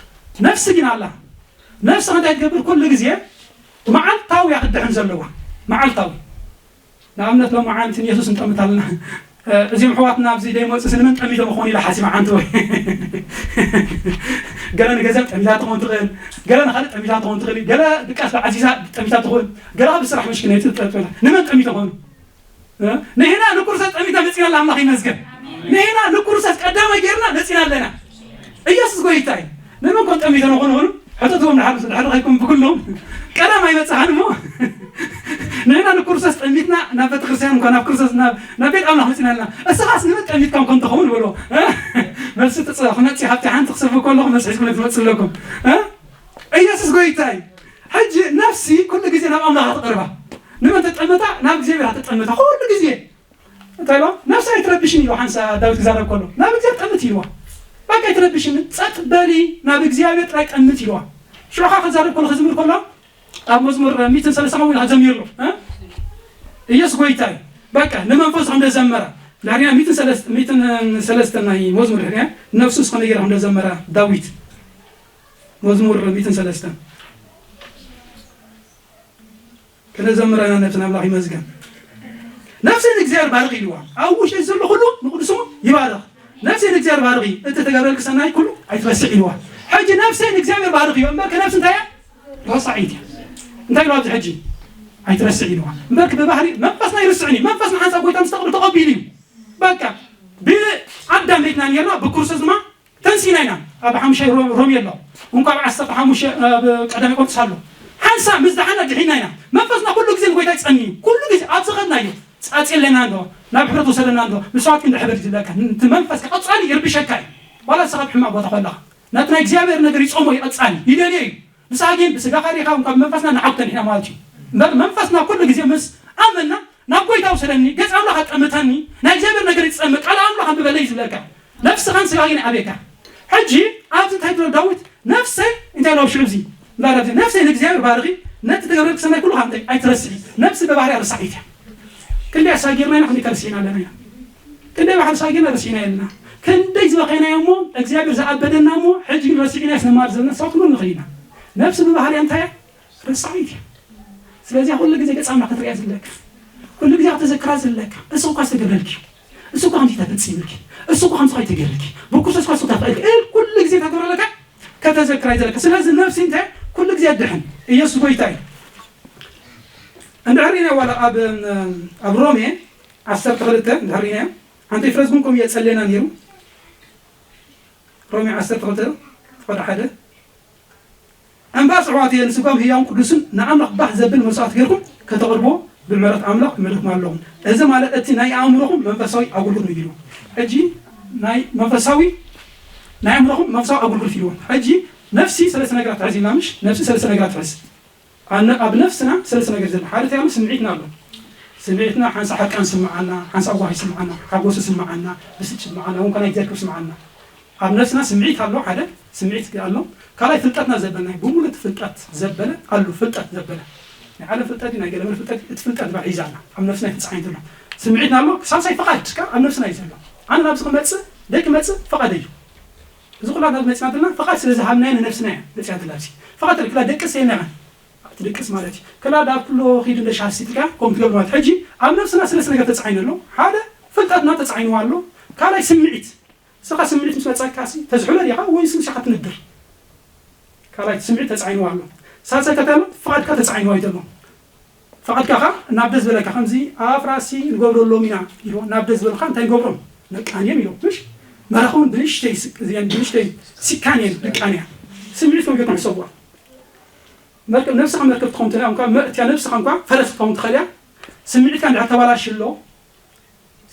ነፍሲ ግን ኣላ። ነፍሲ እንታይ ትገብር? ኩሉ ግዜ መዓልታዊ እያ ክትድሕን ዘለዋ። መዓልታዊ። ንኣብነት ሎሚ መዓንቲ ንየሱስ ንጠምት ኣለና። እ፣ እዚኦም ኣሕዋትና ኣብዚ ደይመጹ ስንምን ጠሚቶም ይኾኑ ኢላ ሓሲባ ሓንቲ ወይ። ገለ ንገንዘብ ጠሚታ ትኾን ትኽእል፣ ገለ ንኻልእ ጠሚታ ትኾን ትኽእል፣ ገለ ድቃስ ብዓዚዛ ጠሚታ ትኾን፣ ገለ ብስራሕ ምሽክነይቲ ትጠጥላ። ንመን ጠሚቶም ኾኑ? እ? ንሕና ንኩርሰት ጠሚታ መጺና ኣላ፣ ኣምላኽ ይመስገን። ንሕና ንኩርሰት ቀዳማይ ጌርና መጺና ኣለና። ኢየሱስ ጎይታ እዩ። ንመን ኮን ጠሚተ ንኾን ኾኑ? ሕተትዎም ድሓር፣ ድሓር ኸይኩም ብኩሎም። ቀዳም ኣይመጽኻን እሞ። ንሕና ንኩርሰት ጠሚትና ናብ ቤተክርስትያን እንኳ ናብ ክርስቶስ ናብ፣ ናብ ቤት ኣምላኽ መጺና ኣለና። እስኻስ ንመን ጠሚትካ እንኮን ትኸውን በሎ። እ? መልሲ ትጽ-፣ ክመጽእ ሃብቲ ሓንቲ ክሰብክ ከለኹ መልሲ ሒዝኩም ትመጽእ ኣለኩም። እ? ኢየሱስ ጎይታ እዩ። ሕጂ ነፍሲ ኩሉ ግዜ ናብ ኣምላኽ ትቐርባ። ንመን ተጠምታ? ናብ እግዚኣብሔር ተጠምታ። ኩሉ ግዜ። እንታይ ኢልዋ? ነፍሲ ኣይትረብሽን ኢልዋ። ሓንሳ ዳዊት ክዛረብ ከሎ፣ ናብ እግዚኣብሔር ጠምት ኢልዋ። በቃ ኣይትረብሽን፣ ጸጥ በሊ፣ ናብ እግዚኣብሔር ጥራይ ጠምት ኢልዋ። ሽዑ ኸዓ ክዛረብ ከሎ፣ ክዝምር ከሎ፣ ኣብ መዝሙር ሚእትን ሰለስተ ከምኡ ኢሉ ዘሚሩ ኣሎ። እ? ኢየሱስ ጎይታ እዩ። በቃ ንመንፈሱ ከም ዘመረ። ድሕሪና ሚእትን ሰለስተ፣ ሚእትን ሰለስተ ናይ መዝሙር ድሕሪና፣ ነፍሱስ ከመይ ገይራ ከም ዘመረ ዳዊት። መዝሙር ሚእትን ሰለስተ። ክነዘምር ኢና ነብስና፣ ኣምላኽ ይመስገን። ነፍሰይ ንእግዚኣብሔር ባርኺ ኢልዋ። ኣብ ውሽጠይ ዘሎ ኩሉ ንቅዱስ ስሙ ይባርኽ። ነፍሰይ ንእግዚኣብሔር ባርኺ፣ እቲ ተገብረልኪ ሰናይ ኩሉ ኣይትረስዕ ኢልዋ። ሕጂ ነፍሰይ ንእግዚኣብሔር ባርኺ እዩ፣ እምበር ከ ነፍሲ እንታይ እያ? ረሳዒት እያ። እንታይ ኢልዋ ኣብዚ ሕጂ? ኣይትረስዕ ኢልዋ። እምበር ብባህሪ መንፈስና ኣይርስዕን እዩ። መንፈስና ሓንሳብ ጎይታ ምስ ተቐብሉ ተቐቢሉ እዩ። በቃ ብኣዳም ቤትና ነርና፣ ብክርስቶስ ድማ ተንሲና ኢና። ኣብ ሓሙሻይ ሮ-፣ ሮሜ ኣሎ። እንኳ ኣብ ዓሰርተ ሓሙሽተ ኣብ ቀዳማይ ቆሮንቶስ ኣሎ። ሓንሳብ ምስ ደሓና ድሒና ኢና። መንፈስና ኩሉ ግዜ ንጎይታ ይጸኒ እዩ። ኩሉ ግዜ ኣብ ዝኸድናዮ ጻጽ ኣለና እንዶ፣ ናብ ሕብረት ወሰደና እንዶ፣ ንሰባት ክንዲ ሕብረት ዝብለካ። እቲ መንፈስ ቀጻሊ ይርብሸካ እዩ። ዋላ ንስኻ ኣብ ሕማቕ ቦታ ከለኻ። ናቲ ናይ እግዚኣብሔር ነገር ይጸሞ እዩ ቀጻሊ። ይደልዮ እዩ። ንስኻ ግን ብስጋኻ ዲኻ፣ እንኳ ብመንፈስና ንዓጉ ተኒሕና ማለት እዩ። እምበር መንፈስና ኩሉ ግዜ ምስ ኣመና ናብ ጎይታ ውሰደኒ፣ ገጽ ኣምላኽ ኣጠምተኒ፣ ናይ እግዚኣብሔር ነገር ይጸምእ፣ ቃል ኣምላኽ ኣንብበለይ ዝብለካ። ነፍስኻን ስጋኻ ግን ይኣብየካ። ሕጂ ኣብዚ እንታይ ትብሎ ዳዊት? ነፍሰይ እንታይ ኢሉ ኣብ ሽዑ እዚ? እንዳ ዳዊት፣ "ነፍሰይ ንእግዚኣብሔር ባርኺ፣ ነቲ ተገብረልኪ ሰናይ ኩሉ ከኣ እንታይ ኣይትረስዒ." ነፍሲ ብባህሪኣ ርሳዒት እያ። ክንደይ ኣሳጊርና ኢና፣ ክንደይ ተረሲዕና ኣለና ኢና። ክንደይ ባሕሪ ሳጊና ረሲዕና የለና። ክንደይ ዝበኸይናዮ እሞ እግዚኣብሔር ዝኣበደና እሞ ሕጂ ግን ረሲዕና ስንማር ዘለና ሰባት ክንብል ንኽእል ኢና። ነፍሲ ብባህሪያ እንታይ እያ? ረሳዒት እያ። ስለዚ ኩሉ ግዜ ገጽ ኣምላኽ ክትርእያ ዘለካ፣ ኩሉ ግዜ ከተዘክራ ዘለካ፣ እሱ እኳ ዝተገብረልኪ፣ እሱ እኳ ከምዚ ተፈጺምልኪ፣ እሱ እኳ ከምዚ ተገይርልኪ፣ ብክርስቶስ እኳ እሱ ተፈዒልኪ፣ እል ኩሉ ግዜ ተገብረለካ ከተዘክራ እዩ ዘለካ። ስለዚ ነፍሲ እንታይ ኩሉ ግዜ ኣድሕን። ኢየሱስ ጎይታ እዩ። እንድሕር ኢና ዋላ ኣብ፣ ኣብ ሮሜ ዓሰርተ ክልተ እንድሕር ኢና ሓንቲ ፍረዝኩም ከምኡ እየ ጸሌና ነይሩ። ሮሜ ዓሰርተ ክልተ ፍቕዲ ሓደ፣ "እምበኣር ኣሕዋተየ ንስጋኹም ህያውን ቅዱስን ንኣምላኽ ባህ ዘብል መስዋእቲ ጌርኩም ከተቕርብዎ ብምሕረት ኣምላኽ እምሕለኩም ኣለኹም። እዚ ማለት እቲ ናይ ኣእምሮኹም መንፈሳዊ ኣገልግሎት እዩ" ኢሉ። ሕጂ ናይ መንፈሳዊ፣ ናይ ኣእምሮኹም መንፈሳዊ ኣገልግሎት ኢልዎ። ሕጂ ነፍሲ ሰለስተ ነገራት ትሕዝ ኢልና ምሽ? ነፍሲ ሰለስተ ነገራት ትሕዝ። ኣነ-፣ ኣብ ነፍስና ሰለስተ ነገር ዘሎ። ሓደ እንታይ ኣሎ? ስምዒትና ኣሎ። ስምዒትና ሓንሳእ ሕርቃን ይስምዓና፣ ሓንሳእ ጓሂ ይስምዓና፣ ሓጎስ ይስምዓና፣ ብስጭት ይስምዓና፣ እውን ኮነ እግዚኣብሔር ይስምዓና። ኣብ ነፍስና ስምዒት ኣሎ፣ ሓደ ስምዒት ኣሎ። ካልኣይ ፍልጠትና ዘበለ፣ ናይ ብምሉእ እቲ ፍልጠት ዘበለ ኣሎ፣ ፍልጠት ዘበለ። ናይ ዓለም ፍልጠት እዩ፣ ናይ ገለመለ ፍልጠት እዩ፣ እቲ ፍልጠት ባዕ ሒዛና ኣብ ነፍስና እዩ ተጻዒንቶ ኣሎ። ስምዒትና ኣሎ፣ ሳልሳይ ፍቓድ ከኣ ኣብ ነፍስና እዩ ዘሎ። ኣነ ናብዚ ክመጽእ ደይ ክመጽእ ፍቓደይ እዩ። እዚ ኩላ ናብ መጽናትና ፍቓድ ስለ ዝሃብናዮ ንነፍስና እያ መጽያትና ኣብዚ። ፍቓድ ተልክላ ደቅስ የለና። ትድቅስ ማለት እዩ። ከላ ዳብ ኩሎ ኺድ እንደ ሻስቲካ ከም ትገብር ማለት። ሕጂ ኣብ ነፍስና ሰለስተ ነገር ተጻዒኑ ኣሎ። ሓደ ፍልጠትና ተጻዒንዋ ኣሎ። ካልኣይ ስምዒት። ንስኻ ስምዒት ምስ መጻካ ሲ ተዝሕሎ ዲኻ ወይስ ንስኻ ትንድር? ካልኣይቲ ስምዒት ተጻዒንዋ ኣሎ። ሳልሳይ እንታይ ኣሎ? ፍቓድካ ተጻዒንዋ እዩ ዘሎ። ፍቓድካ ኸኣ ናብ ደስ ዝበለካ፣ ከምዚ ኣፍራሲ ንገብረሎም ኢና ኢልዎ፣ ናብ ደስ ዝበልካ እንታይ ንገብሮም? ነቃንዮም ኢልዎ። ምሽ? መራኽ እውን ብንእሽተይ ስቅ-፣ እዚኣን ብንእሽተይ ሲካን እየን፣ ድቃን እያ። ስምዒት ከም ጌርኩም ሕሰብዋ። መርከብ፣ ነብስኻ መርከብ ትኸውን ትኽእል እያ፣ እኳ መ-፣ እቲያ ነብስኻ እኳ ፈረስ ክትኸውን ትኽእል እያ። ስምዒትካ እንድሕር ተባላሽሎ፣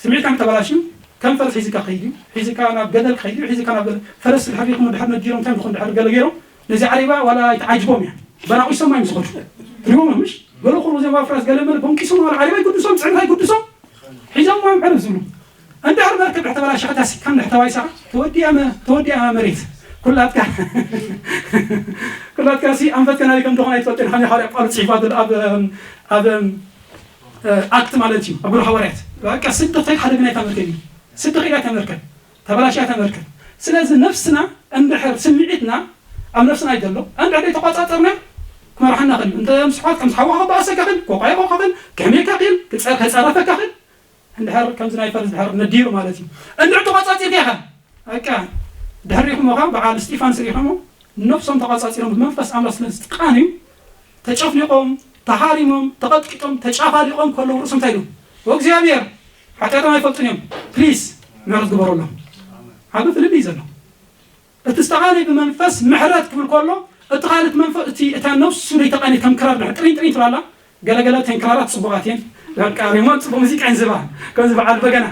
ስምዒትካ እንተበላሽዩ፣ ከም ፈረስ ሒዝካ ክኸይድ እዩ። ሒዝካ ናብ ገደል ክኸይድ እዩ። ሒዝካ ናብ ገደል። ፈረስ ድሕር ሪኢኹም ድሕር ነዲሮም፣ እንታይ ምኾን ድሕር ገለ ገይሮም፣ ነዚ ዓሬባ ዋላ ኣይትዓጅቦም እያ። በናቑሶም እዮም ዝኸዱ። ትሪእዎም እዮም፣ ምሽ? ገለ ኩሉ እዚኦም ኣፍራስ ገለ መለ በንቂሶም ዋላ ዓሬባ ይጉድሶም፣ ጽዕነት ኣይጉድሶም። ሒዞም እዮም ዕርፍ ዝብሉ። እንድሕር መርከብ ድሕር ተበላሽኻ፣ ታሲካ እንድሕር ተባይሳኻ፣ ተወዲኣ መ-፣ ተወዲኣ መሬት። ኩላትካ፣ ኩላትካ ሲ ኣንፈትካ ናበይ ከም ዝኾነ ኣይትፈልጥን። ከም ሓዋርያ ጳውሎስ ጽሒፋ ዘሎ ኣብ፣ ኣብ፣ ኣክት ማለት እዩ። ኣብ ግብረ ሃዋርያት በቃ ስዲ ከይድ ሓደ ግና እታ መርከብ እዩ። ስዲ ከይዳ እታ መርከብ፣ ተበላሽያ እታ መርከብ። ስለዚ ነፍስና እንድሕር ስምዒትና ኣብ ነፍስና እዩ ዘሎ። እንድሕር ዘይተቋጻጸርና ክመርሓና ክእል። እንተ ምስ ኣሕዋት ከም ሓውኻ ክበኣሰካ ክእል፣ ኮቃ ይኾንካ ክእል፣ ከሕምየካ ክእል፣ ክጸ-፣ ከጸረፈካ ክእል። እንድሕር ከምዚ ናይ ፈረስ ድሕር ነዲሩ ማለት እዩ። እንድሕር ተቋጻጺርካ ኢኻ፣ በቃ ድሕር ሪኢኹሞ ኸዓ በዓል እስጢፋኖስ ሪኢኹሞ፣ ነፍሶም ተቋጻጺሮም ብመንፈስ ኣምላኽ ስለ ዝተቃንዩ፣ ተጨፍሊቖም፣ ተሃሪሞም፣ ተቐጥቂጦም፣ ተጫፋሊቖም ከለዉ ርእሶም እንታይ ኢሉ? "ወእግዚኣብሔር ሓጢኣቶም ኣይፈልጡን እዮም፣ ፕሊስ ምሕረት ግበረሎም።" ዓቢ ፍልልይ እዩ ዘሎ። እቲ ዝተቓነየ ብመንፈስ ምሕረት ክብል ከሎ፣ እቲ ካልእ መንፈስ፣ እቲ፣ እታ ነፍሱ ዘይተቓነየት ከም ክራር ድሕር ጥሪን ጥሪን ትብል ኣላ። ገለገለ ተን ክራራት ጽቡቓት እየን። በቃ ሪሞት ጽቡቕ ሙዚቃ እየን ዝባ። ከምዚ በዓል በገና።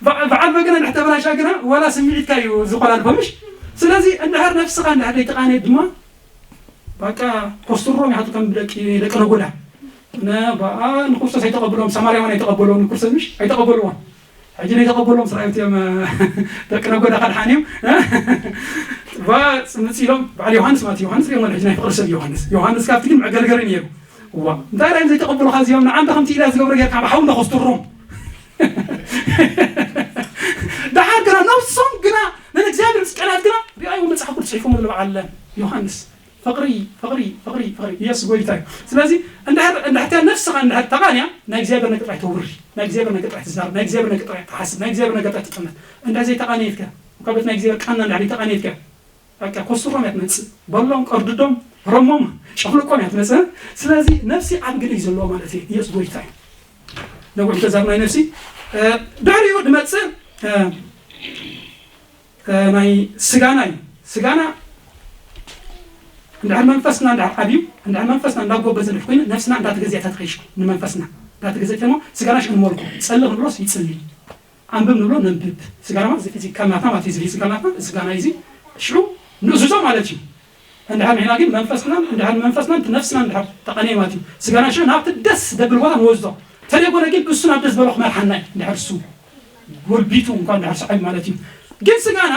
በዓ-፣ በዓል በገና እንድሕር ተበላሽያ ግና ዋላ ስምዒትካ እዩ ዝኾላልፎ፣ ምሽ? ስለዚ እንድሕር ነፍስኻ እንድሕር ዘይተቓነየት ድማ በቃ ኮስትሮም ይሓቱ ከም ደቂ፣ ደቂ ነጎዳ። ነ-፣ በኣ ንክርስቶስ ኣይተቐብሎም፣ ሰማርያውያን ኣይተቐብሎም፣ ንክርስቶስ ምሽ ኣይተቐብልዎን። ሕጂ ነይተቐበሎም ስራዮት እዮም፣ ደቂ ነጎዳ ከድሓን እዮም። ባ-፣ ጽምጽ ኢሎም፣ በዓል ዮሃንስ ማለት ዮሃንስ ሪኦም፣ ሕጂ ናይ ፍቕሪ ሰብ ዮሃንስ። ዮሃንስ ካብቲ ግን መዕገርገሪ ነይሩ። እዋ፣ እንታይ ራእዮም ዘይተቐበሉኻ እዚኦም? ንዓንተ ከምቲ ኢላ ዝገብረ ጌርካ፣ ብሓዊ እንዳኾስትሮም። ደሓር ግና ነብሶም ግና፣ ንእግዚኣብሔር ምስ ቀናት ግና፣ ሪኣይዎ መጽሓፍ ቅዱስ ጽሒፎም ኣሎ በዓል ዮሃንስ። ፍቕሪ፣ ፍቕሪ፣ ፍቕሪ፣ ፍቕሪ። ኢየሱስ ጎይታ እዩ። ስለዚ፣ እንድሕር፣ እንድሕር ነፍስኻ እንድሕር ተቓንያ፣ ናይ እግዚኣብሔር ነገር ጥራይ ተውሪ። ናይ እግዚኣብሔር ነገር ጥራይ ትዛረብ። ናይ እግዚኣብሔር ነገር ጥራይ ትሓስብ። ናይ እግዚኣብሔር ነገር ጥራይ ትጥመት። እንድሕር ዘይተቓነየትከ? እኳ ቤት ናይ እግዚኣብሔር ቃና እንድሕር ዘይተቓነየትከ? በቃ፣ ኮስትሮም እያ ትመጽእ። በሎም፣ ቀርድዶም፣ ረሞም፣ ጨፍልቆም እያ ትመጽእ። ስለዚ፣ ነፍሲ ኣብ ግልይ ዘለዎ ማለት እዩ። ኢየሱስ ጎይታ እዩ። ነዊሕ ተዛርብ ናይ ነፍሲ። እ፣ ድሕሪኡ ድመጽእ፣ እ፣ እ፣ ናይ ስጋና እዩ። ስጋና እንድሕር መንፈስና እንድሕር ዓብዩ፣ እንድሕር መንፈስና እንዳጎበዘ እንድሕር ኮይኑ፣ ነፍስና እንዳተገዚኣታ ትኸይድ ሽዑ። ንመንፈስና እንዳተገዘእት እሞ፣ ስጋና ሽዑ ንመልኮ። ጸልእ ክንብሎስ ይጽሊ። ኣንብብ ንብሎ ነንብብ። ስጋና ማለት እዚ ፊዚካል ናትና ማለት እዩ። እዚ ፊዚካል ናትና፣ እዚ ስጋና እዩ። እዚ ሽዑ ንእዝዞ ማለት እዩ። እንድሕር ንሕና ግን መንፈስናን፣ እንድሕር መንፈስናን ነፍስናን እንድሕር ተቐነየ ማለት እዩ። ስጋና ሽዑ ናብቲ ደስ ደብል ቦታ ንወስዶ። ተደይኮነ ግን እሱ ናብ ደስ በሎ ክመርሓና እዩ። እንድሕር እሱ ጎልቢቱ እንኳን እንድሕር ሰዓቢ ማለት እዩ። ግን ስጋና፣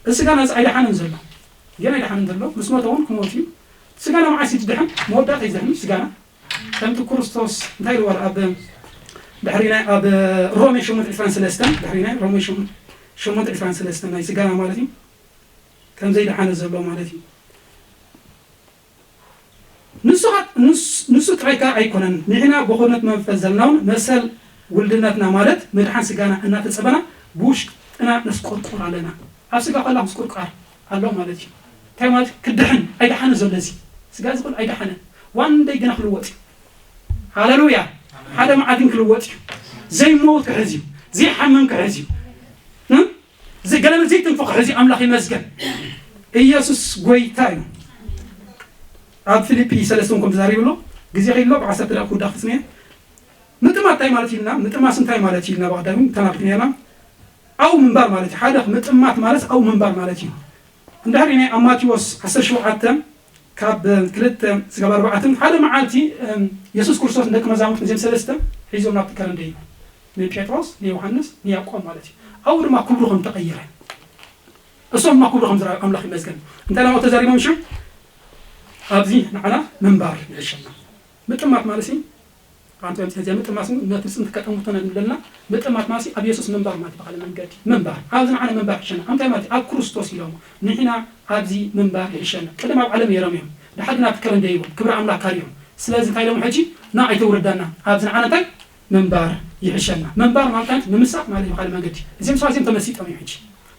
እዚ ስጋና እዚ ኣይደሓንን ዘሎ። ግን ኣይደሓንን ዘሎ። ምስ ሞተ እውን ክሞት እዩ። ስጋና መዓስ እዩ ዝድሕን? መወዳእታ እዩ ዝድሕን ስጋና። ከምቲ ክርስቶስ እንታይ ኢልዎ ኣብ ድሕሪና ኣብ ሮሜ ሸሞንተ ዕስራን ሰለስተን፣ ድሕሪና ሮሜ ሸሞንተ ዕስራን ሰለስተን ናይ ስጋና ማለት እዩ። ከም ዘይደሓነ ዘሎ ማለት እዩ። ንሱ ኸ-፣ ንስ-፣ ንሱ ጥራይ ከኣ ኣይኮነን፣ ንሕና ብኹነት መንፈስ ዘለና እውን መሰል ውልድነትና ማለት ምድሓን ስጋና እናተጸበና ብውሽጥና ነስቆርቁር ኣለና። ኣብ ስጋ ከላ ምስቁርቃር ኣሎ ማለት እዩ። እንታይ ማለት? ክድሕን፣ ኣይደሓነ ዘሎ እዚ ስጋ እዚ ኩሉ ኣይደሓነ። ዋን ደይ ግና ክልወጥ እዩ። ሃሌሉያ። ሓደ መዓልቲ ግን ክልወጥ እዩ። ዘይመውት ክሕዝ እዩ። ዘይሓምም ክሕዝ እዩ። እም? እዚ ገለ ዘይትንፍቕ ሕዚ ኣምላኽ ይመስገን። ኢየሱስ ጎይታ እዩ። ኣብ ፊልጲ ሰለስተ እውን ከም ተዛሪቡ ኣሎ። ግዜ ከይሎ ብዓሰርተ ደቂቕ ክውዳእ ክፍጽም እየ። ምጥማት እንታይ ማለት ኢልና? ምጥማስ እንታይ ማለት ኢልና? ብቐዳሚ ተናቢት ነርና። ኣብኡ ምንባር ማለት እዩ። ሓደ ምጥማት ማለት ኣብኡ ምንባር ማለት እዩ። እንድሕር ናይ ኣብ ማቴዎስ ዓሰርተ ሸውዓተ ካብ ክልተ ስጋብ ኣርባዕተ ሓደ መዓልቲ፣ እም፣ የሱስ ክርስቶስ ንደቂ መዛሙርቱ ነዚኦም ሰለስተ ሒዞም ናብቲ ከረን ደይቡ። ንጴጥሮስ፣ ንዮሃንስ፣ ንያዕቆብ ማለት እዩ። ኣብኡ ድማ ክብሩ ከም ተቐየረ፣ እሶም ድማ ክብሩ ከም ዝረኣዩ ኣምላኽ ይመስገን። እንታይ ኢሎም ተዛሪቦም ሽዑ? ኣብዚ ንዓና ምንባር ይሕሸና። ምጥማት ማለት እዩ፣ ኣንተ ከምቲ ነዚኣ ምጥማስ ነቲ ጽንት ከጠምቶ ነድለና። ምጥማት ማለት ኣብ የሱስ ምንባር ማለት ብኻልእ መንገዲ ምንባር። ኣብዚ ንዓና ምንባር ይሕሸና። እንታይ ማለት እዩ? ኣብ ክርስቶስ ኢሎም ንሕና ኣብዚ ምንባር ይሕሸና። ቅድም ኣብ ዓለም ነይሮም እዮም። ድሓር ግን ኣብቲ ከረን ደይቦም ክብሪ ኣምላኽ ካርዮም። ስለዚ እንታይ ኢሎም ሕጂ? ና ኣይተውርዳና። ኣብዚ ንዓና እንታይ? ምንባር ይሕሸና። ምንባር ማለት እንታይ? ምምሳጥ ማለት እዩ ብኻልእ መንገዲ። እዚኦም ሰባት እዚኦም ተመሲጦም እዮም ሕጂ።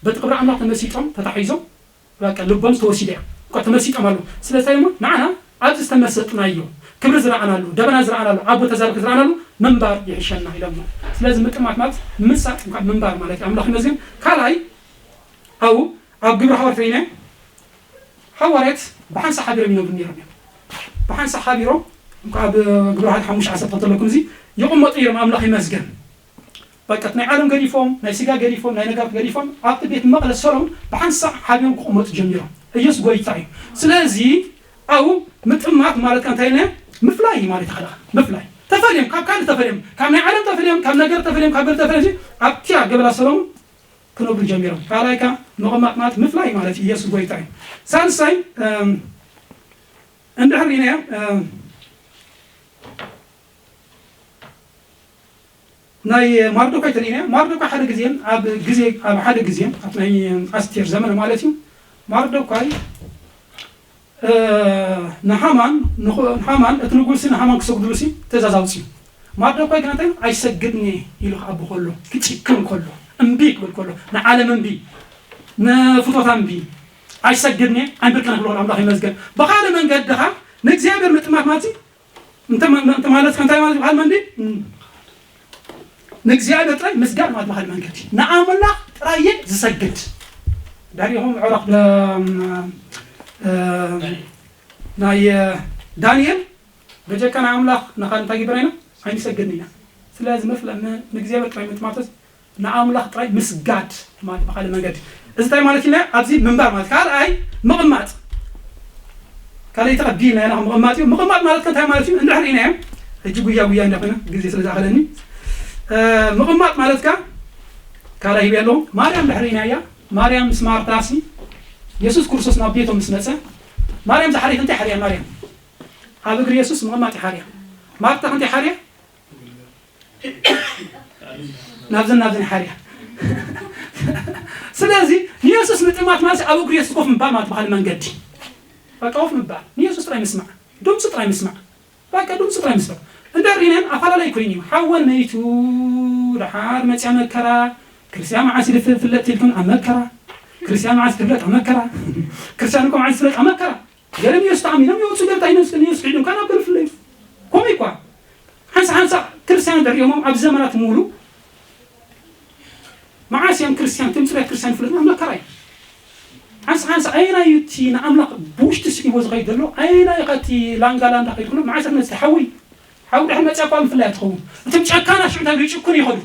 በቲ ክብሪ ኣምላኽ ተመሲጦም፣ ተታሒዞም፣ በቃ ልቦም ተወሲደ እያ። እኮ ተመሲጦም ኣለዉ። ስለዚ እንታይ እሞ ንዓና ኣብዚ ዝተመሰጥናዮ ክብሪ ዝረኣናሉ፣ ደበና ዝረኣናሉ፣ ኣቦ ተዛረብኪ ዝረኣናሉ ምንባር ይሕሸና ኢሎሞ። ስለዚ ምጥማት ማለት ምሳጥ እንኳን ምንባር ማለት እዩ። ኣምላኽ ይመስገን። ካልኣይ ኣብኡ ኣብ ግብሪ ሃዋርያት ርኢና፣ ሃዋርያት ብሓንሳእ ሓቢሮም ይነብሩ ነይሮም እዮም። ብሓንሳእ ሓቢሮም እንኳ ኣብ ግብሪ ሃዋርያት ሓሙሽተ ዓሰርተ ክልተ ዘለኩም እዚ ይቕመጡ ነይሮም። ኣምላኽ ይመስገን። በቃ ናይ ዓለም ገዲፎም፣ ናይ ስጋ ገዲፎም፣ ናይ ነጋሪት ገዲፎም ኣብቲ ቤት መቕደስ ሰሎሞን ብሓንሳእ ሓቢሮም ክቕመጡ ጀሚሮም። ኢየሱስ ጎይታ እዩ። ስለዚ ኣብኡ ምጥማት ማለት ከ እንታይ ኢልና? ምፍላይ ማለት ይኸእላ። ምፍላይ ተፈልዮም፣ ካብ ካልእ ተፈልዮም፣ ካብ ናይ ዓለም ተፈልዮም፣ ካብ ነገር ተፈልዮም፣ ካብ ገለ ተፈልዮም፣ ኣብቲያ ገበላ ሰሎሞን ክነብሩ ጀሚሮም። ካልኣይ ከ ምቕማጥ ማለት ምፍላይ ማለት እዩ። ኢየሱስ ጎይታ እዩ። ሳልሳይ እም፣ እንድሕር ርኢናዮ እም፣ ናይ ማርዶኳይ ተሪእና። ማርዶኳይ ሓደ ግዜን ኣብ ግዜ ኣብ ሓደ ግዜን ኣብ ናይ ኣስቴር ዘመን ማለት እዩ። ማርዶኳይ እ፣ ንሃማን ንኹ- ንሃማን እቲ ንጉስ ንሃማን ክሰግድሉ ሲ ትእዛዝ ኣውፅዩ። ማርዶኳይ ግን እንታይ ኣይሰግድን እየ ኢሉ ክኣቢ ከሎ ክጭክን ከሎ እምቢ ክብል ከሎ ንዓለም እምቢ ንፍቶታ እምቢ ኣይሰግድን እየ ኣይንብርከን ክብሎ ኣምላኽ ይመስገን። ብኻልእ መንገዲ ኸዓ ንእግዚኣብሔር ምጥማት ማለት እዩ። እንተ እንተ ማለት ከ እንታይ ማለት በሃል መንዲ ንእግዚኣብሔር ጥራይ ምስጋድ ማለት በሃል መንገዲ ንኣምላኽ ጥራይ እየ ዝሰግድ። ዳሪኹም ዕራፍ ናይ ዳንኤል በጀካ ንኣምላኽ ንኻል እንታይ ግበረና ኣይንሰግድን ኢና። ስለዚ መፍለ ንእግዚኣብሔር ጥራይ ምጥማተስ ንኣምላኽ ጥራይ ምስጋድ ማለት ብኻልእ መንገዲ እዚ እንታይ ማለት ኢልና ኣብዚ ምንባር ማለት ካልኣይ ምቕማጥ ካልኣይ ተቐቢልና ኢና ምቕማጥ እዩ። ምቕማጥ ማለት ከ እንታይ ማለት እዩ እንድሕር ኢናዮ ሕጂ ጉያ ጉያ እንዳኾነ ግዜ ስለ ዝኣኸለኒ ምቕማጥ ማለት ከ ካልኣይ ሂብ ኣለዎ ማርያም እንድሕር ኢናያ ማርያም ምስ ማርታ ሲ የሱስ ክርስቶስ ናብ ቤቶም ምስ መፀ ማርያም ዝሓርያ እንታይ ሓርያ ማርያም ኣብ እግሪ የሱስ ምቕማጥ ይሓርያ ማርታ እንታይ ሓርያ ናብዝን ናብዝን ሓርያ ስለዚ ንየሱስ ምጥማት ማለት ኣብ እግሪ የሱስ ኮፍ ምባል ማለት ብካልእ መንገዲ በቃ ኮፍ ምባል ንየሱስ ጥራይ ምስማዕ ድምፁ ጥራይ ምስማዕ በቃ ድምፁ ጥራይ ምስማዕ እንዳ ሪነን ኣፈላለይ ኮይኑ እዩ ሓወን መይቱ ደሓር መፅያ መከራ ክርስቲያን መዓስ ይፍለጥ ኢልኩም ኣብ መከራ ክርስቲያን መዓስ ይፍለጥ ኣብ መከራ ክርስቲያን እኮ መዓስ ይፍለጥ ኣብ መከራ ገለ ንየሱስ ተኣሚኖም ይወፁ ገለ እንታይ ንየሱስ ንየሱስ ክሒዶም ካን ኣብ ገለ ፍለዩ ከምኡ እኳ ሓንሳ ሓንሳ ክርስቲያን እንድሕር እዮሞም ኣብ ዘመናት ሙሉ መዓስ እዮም ክርስቲያን ከም ፅሬት ክርስቲያን ይፍለጥ መከራ እዩ ሓንሳ ሓንሳ ኣየናይ እዩ እቲ ንኣምላኽ ብውሽጢ ስዒቦ ዝኸይድ ዘሎ ኣየናይ ኢኻ እቲ ላንጋላንዳ ከይድ ኩሎ መዓስ መፅቲ ሓዊ ሓዊ ድሕር መፅያ እኳ ምፍላይ ትኸውን እቶም ጨካና ሽዑ እንታይ ይጭኩን ይኸዱ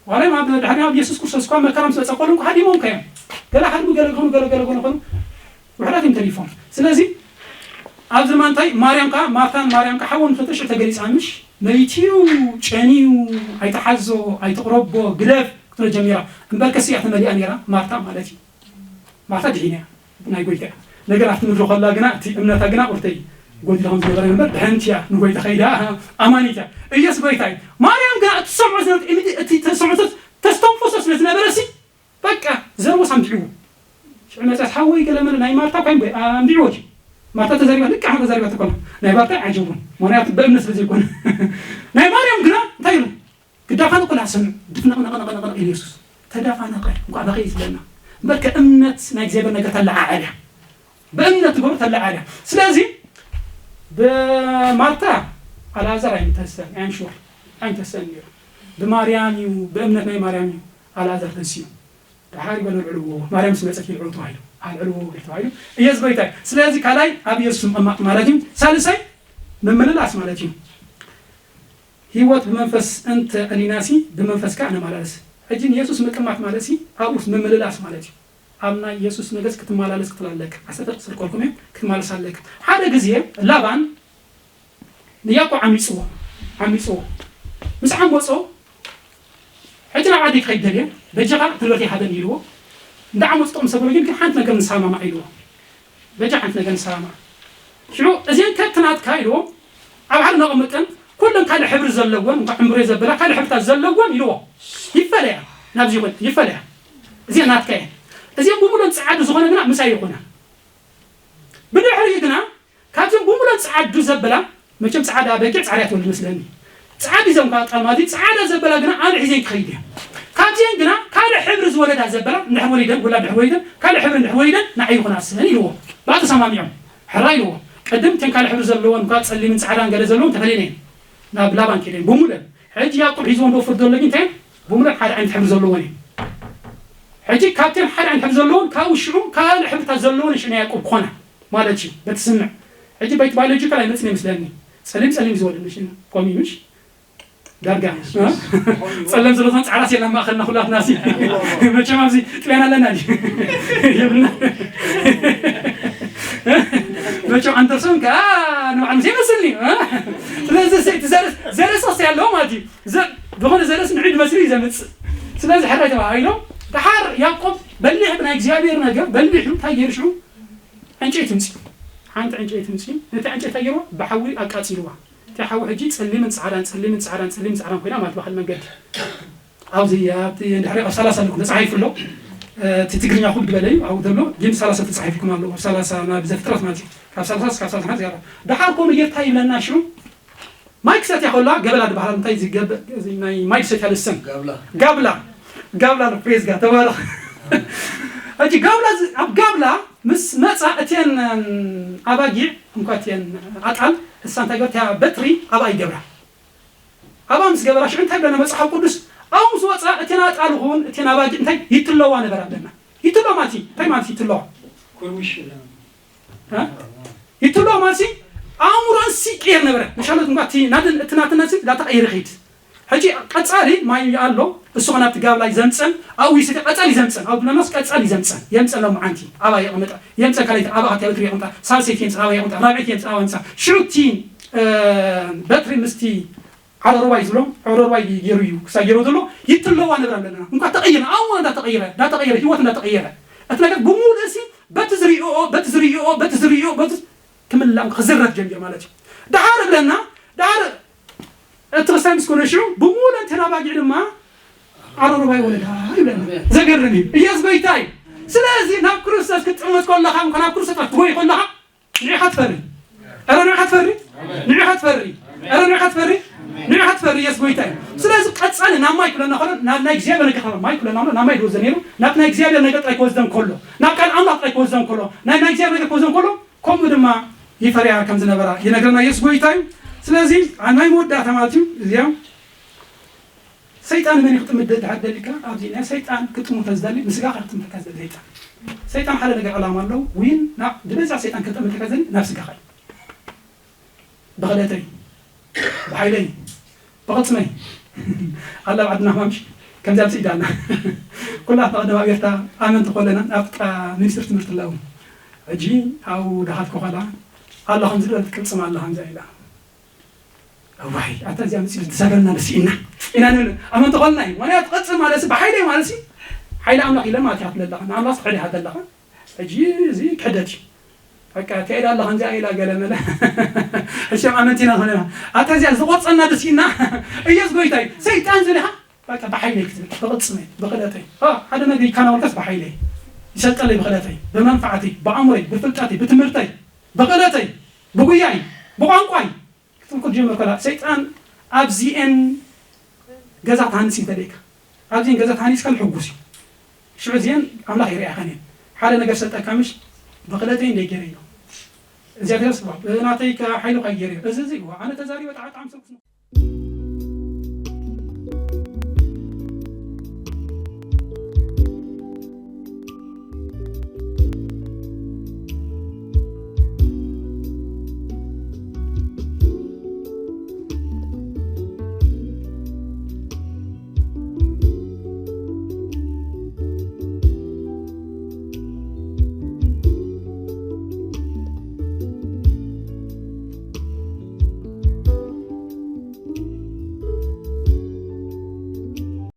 ዋላ ኣብ ድሕሪ ኣብ የሱስ ክርስቶስ እኳ መከራ ምስ መፀ ኮሎም ሃዲሞም ከዮም ገለ ሃድሙ ገለ ገኑ ገለ ገለ ገኑ ኾኑ ውሕዳት እዮም ተሪፎም ስለዚ ኣብዚ ድማ እንታይ ማርያም ከዓ ማርታን ማርያም ከዓ ሓወን ፈተሽ ተገሊፃ ምሽ መይትዩ ጨንዩ ኣይተሓዞ ኣይተቕረቦ ግደፍ ክትብሎ ጀሚራ እምበር ከስያ ተመሊኣ ነይራ ማርታ ማለት እዩ ማርታ ድሒና እያ ናይ ጎይታ እያ ነገር ኣብቲ ምድሪ ከላ ግና እቲ እምነታ ግና ቁርተይ ጎዲላ ከም ዝነበረ ነበር ድሕንቲ እያ ንጎይታ ከይዳ ኣማኒት እያ ኢየሱስ ጎይታ እዩ ማርያም ግና እቲ ሰምዖ ዝነበረት እቲ ተሰምዖ ተስተንፈሶ ስለ ዝነበረ ሲ በቃ ዘርቦ ሳምቢዕዎ ሽዑ መፅያስ ሓወይ ገለ መለ ናይ ማርታ እኳ ኣምቢዕዎ እዩ ማርታ ተዛሪባ ልክዕ ሓ ተዛሪባ ተኮና ናይ ማርታ ኣይዓጀቡን ምክንያቱ በእምነት ስለ ዘይኮነ ናይ ማርያም ግና እንታይ ኢሉ ግዳፋ ንኩላ ስምዕ ድፍነቕነቕነቕነቕ ኢሉ የሱስ ተዳፋነቐ እንኳ በኸይ ዝብለና እምበር ከእምነት ናይ እግዚኣብሔር ነገር ተለዓዓል እያ ብእምነት ትገብሮ ተለዓል እያ ስለዚ ብማርታ ኣልኣዛር ኣይምተሰን ኣምሹር ኣይምተሰን ነይሩ ብማርያም እዩ ብእምነት ናይ ማርያም እዩ ኣልኣዛር ተንስዩ ደሓር ይበል ኣልዕልዎ ማርያም ስመፀት ይልዕሉ ተባሂሉ ኣልዕልዎ ተባሂሉ ኢየሱስ ጎይታ እዩ ስለዚ ካልኣይ ኣብ ኢየሱስ ምቕማጥ ማለት እዩ ሳልሳይ ምምልላስ ማለት እዩ ህይወት ብመንፈስ እንተ ቀሊናሲ ብመንፈስካ ንመላለስ ሕጂ ንየሱስ ምጥማት ማለትሲ ኣብኡስ ምምልላስ ማለት እዩ ኣብ ናይ የሱስ ነገስ ክትመላለስ ክትላለክ ኣሰተ ስልኮልኩም እዮም ክትመላለስ ኣለክ ሓደ ግዜ ላባን ንያዕቆብ ዓሚፅዎ ዓሚፅዎ ምስ ዓመፆ ሕጂ ናብ ዓዲ ክኸይድ ደልየ በጃኻ ትልበት ይሃበኒ ኢልዎ እንዳ ዓመፁ ጥቕሚ ሰበሉ ግን ግን ሓንቲ ነገር ንሰማማዕ ኢልዎ በጃ ሓንቲ ነገር ንሰማማዕ ሽዑ እዚአን ከብቲ ናትካ ኢልዎ ኣብ ሓደ ነቕምጠን ኩለን ካልእ ሕብሪ ዘለወን እንኳ ዕምብሬ ዘበላ ካልእ ሕብርታት ዘለወን ኢልዎ ይፈለያ ናብዚ ይኹን ይፈለያ እዚአን ናትካ እየን እዚአን ብሙሉን ፀዓዱ ዝኾነ ግና ምሳይ ይኹና ብድሕሪኡ ግና ካብዚኦም ብሙሉን ፀዓዱ ዘበላ መቸም ፀዓዳ በጊዕ ፃዕዳ ትወልድ መስለኒ ፀዓዱ ዞም ካብ ጣልማዚ ፀዓዳ ዘበላ ግና ኣነ ሒዘን ክኸይድ እየ ካብዚአን ግና ካልእ ሕብሪ ዝወለዳ ዘበላ እንድሕር ወሊደን፣ ውላድ እንድሕር ወሊደን፣ ካልእ ሕብሪ እንድሕር ወሊደን ንዓይ ይኹናስን ኢልዎ። ብኣ ተሰማሚዖም። ሕራይ ኢልዎ። ቅድም እተን ካልእ ሕብሪ ዘለወን፣ እኳ ጸሊምን ጻዕዳን ገለ ዘለወን ተፈልየን እየን። ናብ ላባን ከይደን ብሙለን። ሕጂ ያዕቆብ ሒዝዎ እንዶ ፍርዶ ኣለኝ እንታይ? ብሙለን ሓደ ዓይነት ሕብሪ ዘለወን እየን። ሕጂ ካብተን ሓደ ዓይነት ሕብሪ ዘለወን፣ ካብኡ ሽዑ ካልእ ሕብርታት ዘለወን ሽዑ ናይ ያዕቆብ ክኾና ማለት እዩ። በትስምዕ። ሕጂ በይቲ ባዮሎጂካል ኣይመጽን ይመስለኒ። ጸሊም ጸሊም ዝወደን ምሽ? ኮሚ ምሽ? ዳርጋ። እ? ጸለም ስለ ዝኾነ ጻዕዳ የለን ማእኸልና ኩላትና ሲ። መቸም ኣብዚ ጥልያን ኣለና ድዩ? የብልና። መቸም ኣንደርሶን ከኣ ንባዕሉ ምስ ይመስልኒ። እ? ስለዚ ሰ-፣ እቲ ዘርስ-፣ ዘርስ ወስቲ ኣለዎ ማለት እዩ። ዘ-፣ ዝኾነ ዘርስ ንዒድ መስሊ እዩ ዘምጽእ። ስለዚ ሕራይ ተባሂሎም፣ ደሓር ያዕቆብ በሊሕ ብናይ እግዚኣብሔር ነገር በሊሑ እንታይ ገይሩ ሽዑ? ዕንጨይቲ ምጽኡ። ሓንቲ ዕንጨይቲ ምጽኡ። ነቲ ዕንጨይቲ እንታይ ገይርዋ? ብሓዊ ኣቃጺልዋ። እቲ ሓዊ ሕጂ ጸሊምን ጻዕዳን፣ ጸሊምን ጻዕዳን፣ ጸሊምን ጻዕዳን ኮይና ማለት ብኻልእ መንገዲ። ኣብዚ ኣብቲ እንድሕሪ ኣብ ሰላሳ ኣለኩም ተጻሒፉ ኣሎ። እ፣ እቲ ትግርኛ ኩሉ ዝበለ እዩ። ኣብኡ ዘሎ ግን ሰላሳ ተጻሒፉኩም ኣሎ። ኣብ ሰላሳ ናብ ዘፍጥረት ማለት እዩ። ካብ ሰላሳ እስካብ ሰላሳ ሓንቲ ያራ። ደሓር ከምኡ ጌርካ ይብለና ሽዑ። ማይ ክሰትያ ከላ ገበላ ዝበሃል እንታይ ዝገብ-፣ እዚ ናይ ማይ ዝሰትያ ልሰን? ጋብላ። ጋብላ። ጋብላ ነው። ፕሬዝ ጋር ተባረኽ። ሕጂ ጋብላ ዝ-፣ ኣብ ጋብላ ምስ መጻ እተን፣ እም፣ ኣባጊዕ፣ እንኳ እተን ኣጣል፣ እሳ እንታይ ገበርታ? በትሪ ኣብኣ ይገብራ። ኣብኣ ምስ ገበራ ሽዑ እንታይ ብለና መጽሓፍ ቅዱስ? ኣብኡ ምስ ወጻ እተን ኣጣል ይኹን እተን ኣባጊዕ እንታይ ይትለዋ ነበራ ብለና። ይትለዋ ማለት እዩ። እንታይ ማለት ይትለዋ? ኩርምሽ ኢለን። እ? ይትለዋ ማለት እዩ። ኣእምሮን ሲቅየር ነበረ። መሻለት እንኳ እቲ ናትን፣ እቲ ናትና ሲ ዳተቐየረ ይኸይድ። ሕጂ ቀጻሊ ማይ ኣሎ። እሱ ኸ ናብቲ ጋብላ ይዘምጸን፣ ኣብኡ ይስተ ቀጻሊ ይዘምጸን። ኣብ ብለናስ ቀጻሊ ይዘምጸን። የምጸን ሎማዓንቲ። ኣብኣ የቐምጣ። የምጸን ካልኣይቲ፣ ኣብኣ ሃብቲ በትሪ የቐምጣ። ሳልሰይቲ የምጸን፣ ኣብኣ የቐምጣ። ራብዐይቲ የምጸን፣ ኣብኣ የምጸን። ሽዑ እቲ፣ እ፣ በትሪ ምስቲ ዓረርባይ ዝብሎም፣ ዓረርባይ ገይሩ እዩ ክሳብ ገይሩ ዘሎ። ይትለዋ ንብራ ኣለና። እንኳ ተቐይረ፣ ኣብኡ እንዳ ተቐይረ፣ እንዳ ተቐይረ፣ ህይወት እንዳ ተቐይረ። እቲ ነገር ብምሉእ እሲ በቲ ዝሪኦ፣ በቲ ዝሪኦ፣ በቲ ዝሪኦ፣ በቲ ክምላእ ክዝረግ ጀሚሩ ማለት እዩ። ደሓር ብለና፣ ደሓር እቲ ክስታይ ምስ ኮነ ሽዑ፣ ብምሉእ እንተ ናባጊዕ ድማ ዓረርባይ ወለዳ ይብለና። ዘገርም እዩ። ኢየሱስ ጎይታ እዩ። ስለዚ ናብ ክርስቶስ ክትጥምት ከለኻ፣ እኳ ናብ ክርስቶስ ክትጎይ ከለኻ፣ ንዑ ኢኻ ትፈሪ። ኧረ ንዑ ኢኻ ትፈሪ። ንዑ ኢኻ ትፈሪ። ኧረ ንዑ ኢኻ ትፈሪ። ንዑ ኢኻ ትፈሪ። ኢየሱስ ጎይታ እዩ። ስለዚ ቀጻሊ ናብ ማይ ክብለና ከሎ፣ ናብ ናይ እግዚኣብሔር ነገር ካብ ማይ ክብለና ከሎ፣ ናብ ማይ ድወ ዘነይሩ፣ ናብ ናይ እግዚኣብሔር ነገር ጥራይ ክወስደን ከሎ፣ ናብ ቃል ኣምላኽ ጥራይ ክወስደን ከሎ፣ ናይ፣ ናይ እግዚኣብሔር ነገር ክወስደን ከሎ፣ ከምኡ ድማ ይፈርያ ከም ዝነበራ ይነግረና ኢየሱስ ጎይታ እዩ። ስለዚ ኣብ ናይ መወዳእታ ማለት እዩ፣ እዚኣ ሰይጣን መን እዩ ክጥምት ደሊ? ደሊካ ኣብዚ ናይ ሰይጣን ክጥሙ ተዝደሊ፣ ንስጋኻ ክጥምተካ ዝደሊ ሰይጣን። ሰይጣን ሓደ ነገር ዕላማ ኣለዎ። ዊን ና-፣ ዝበዝሕ ሰይጣን ክጥምተካ ዝደሊ ናብ ስጋኻ እዩ። ብኽእለተይ፣ ብሓይለይ፣ ብቕልጽመይ። ኣላ ኣብ ዓድና ማምሽ ከምዚኣ ስኢዳና። ኩላትና ቀደም ኣብ ኤርትራ ኣመንቲ ኮለና ኣብ ጥቃ ሚኒስትሪ ትምህርቲ ኣለዉ። ሕጂ ኣብኡ ድኻት ኮኸላ ኣላ ከምዚ ዝበለት ቅልጽም ኣላ ከምዚኣ ኢላ። እዋይ፣ ኣታ እዚኣ መጺኡ ዝዛረበና ንስኢና ኢና ንብል። ኣመንቲ ኮልና እዩ። ምኽንያቱ ቅልጽም ማለትሲ ብሓይለይ ማለትሲ ሓይሊ ኣምላኽ ኢለ ማለት እያ ትብለላ። ንኣምላኽ ትሕድ ኢኻ ዘለኻ። ሕጂ እዚ ክሕደት እዩ። በቃ ትሄድ ኣለኻ እንዚኣ ኢላ ገለ መለ። ሕሽም ኣመንቲና ኾነና። ኣታ እዚኣ ዝቆርጸና ደስ ኢልና። ኢየሱስ ጎይታ እዩ። ሰይጣን ዝብል ኢኻ። በቃ ብሓይለይ ክትብል፣ ብቕልጽመይ፣ ብኽእለተይ። አ፣ ሓደ ነገር ይከናወንካስ ብሓይለይ። ይሰልጠለይ ብኽእለተይ፣ ብመንፋዕተይ፣ ብኣእምሮይ፣ ብፍልጠተይ፣ ብትምህርተይ፣ ብኽእለተይ፣ ብጉያይ፣ ብቋንቋይ። ክትንኩል ጀመር ከላ፣ ሰይጣን ኣብዚኤን ገዛ ትሃንጽ እዩ ተደይካ። ኣብዚኤን ገዛ ተሃኒጽካ ንሕጉስ እዩ። ሽዑ እዚኤን ኣምላኽ ይርኣኻን እየን። ሓደ ነገር ሰልጠካ ምሽ ብኽእለተይ እንደ ገይረ እዩ። እግዚኣብሔር ስብሐ፣ ብናተይ ከ ሓይሉ ከይገይረ እዩ። እዚ፣ እዚ እዩ። ኣነ ተዛሪበ ጣዕጣዕም ሰብኩስ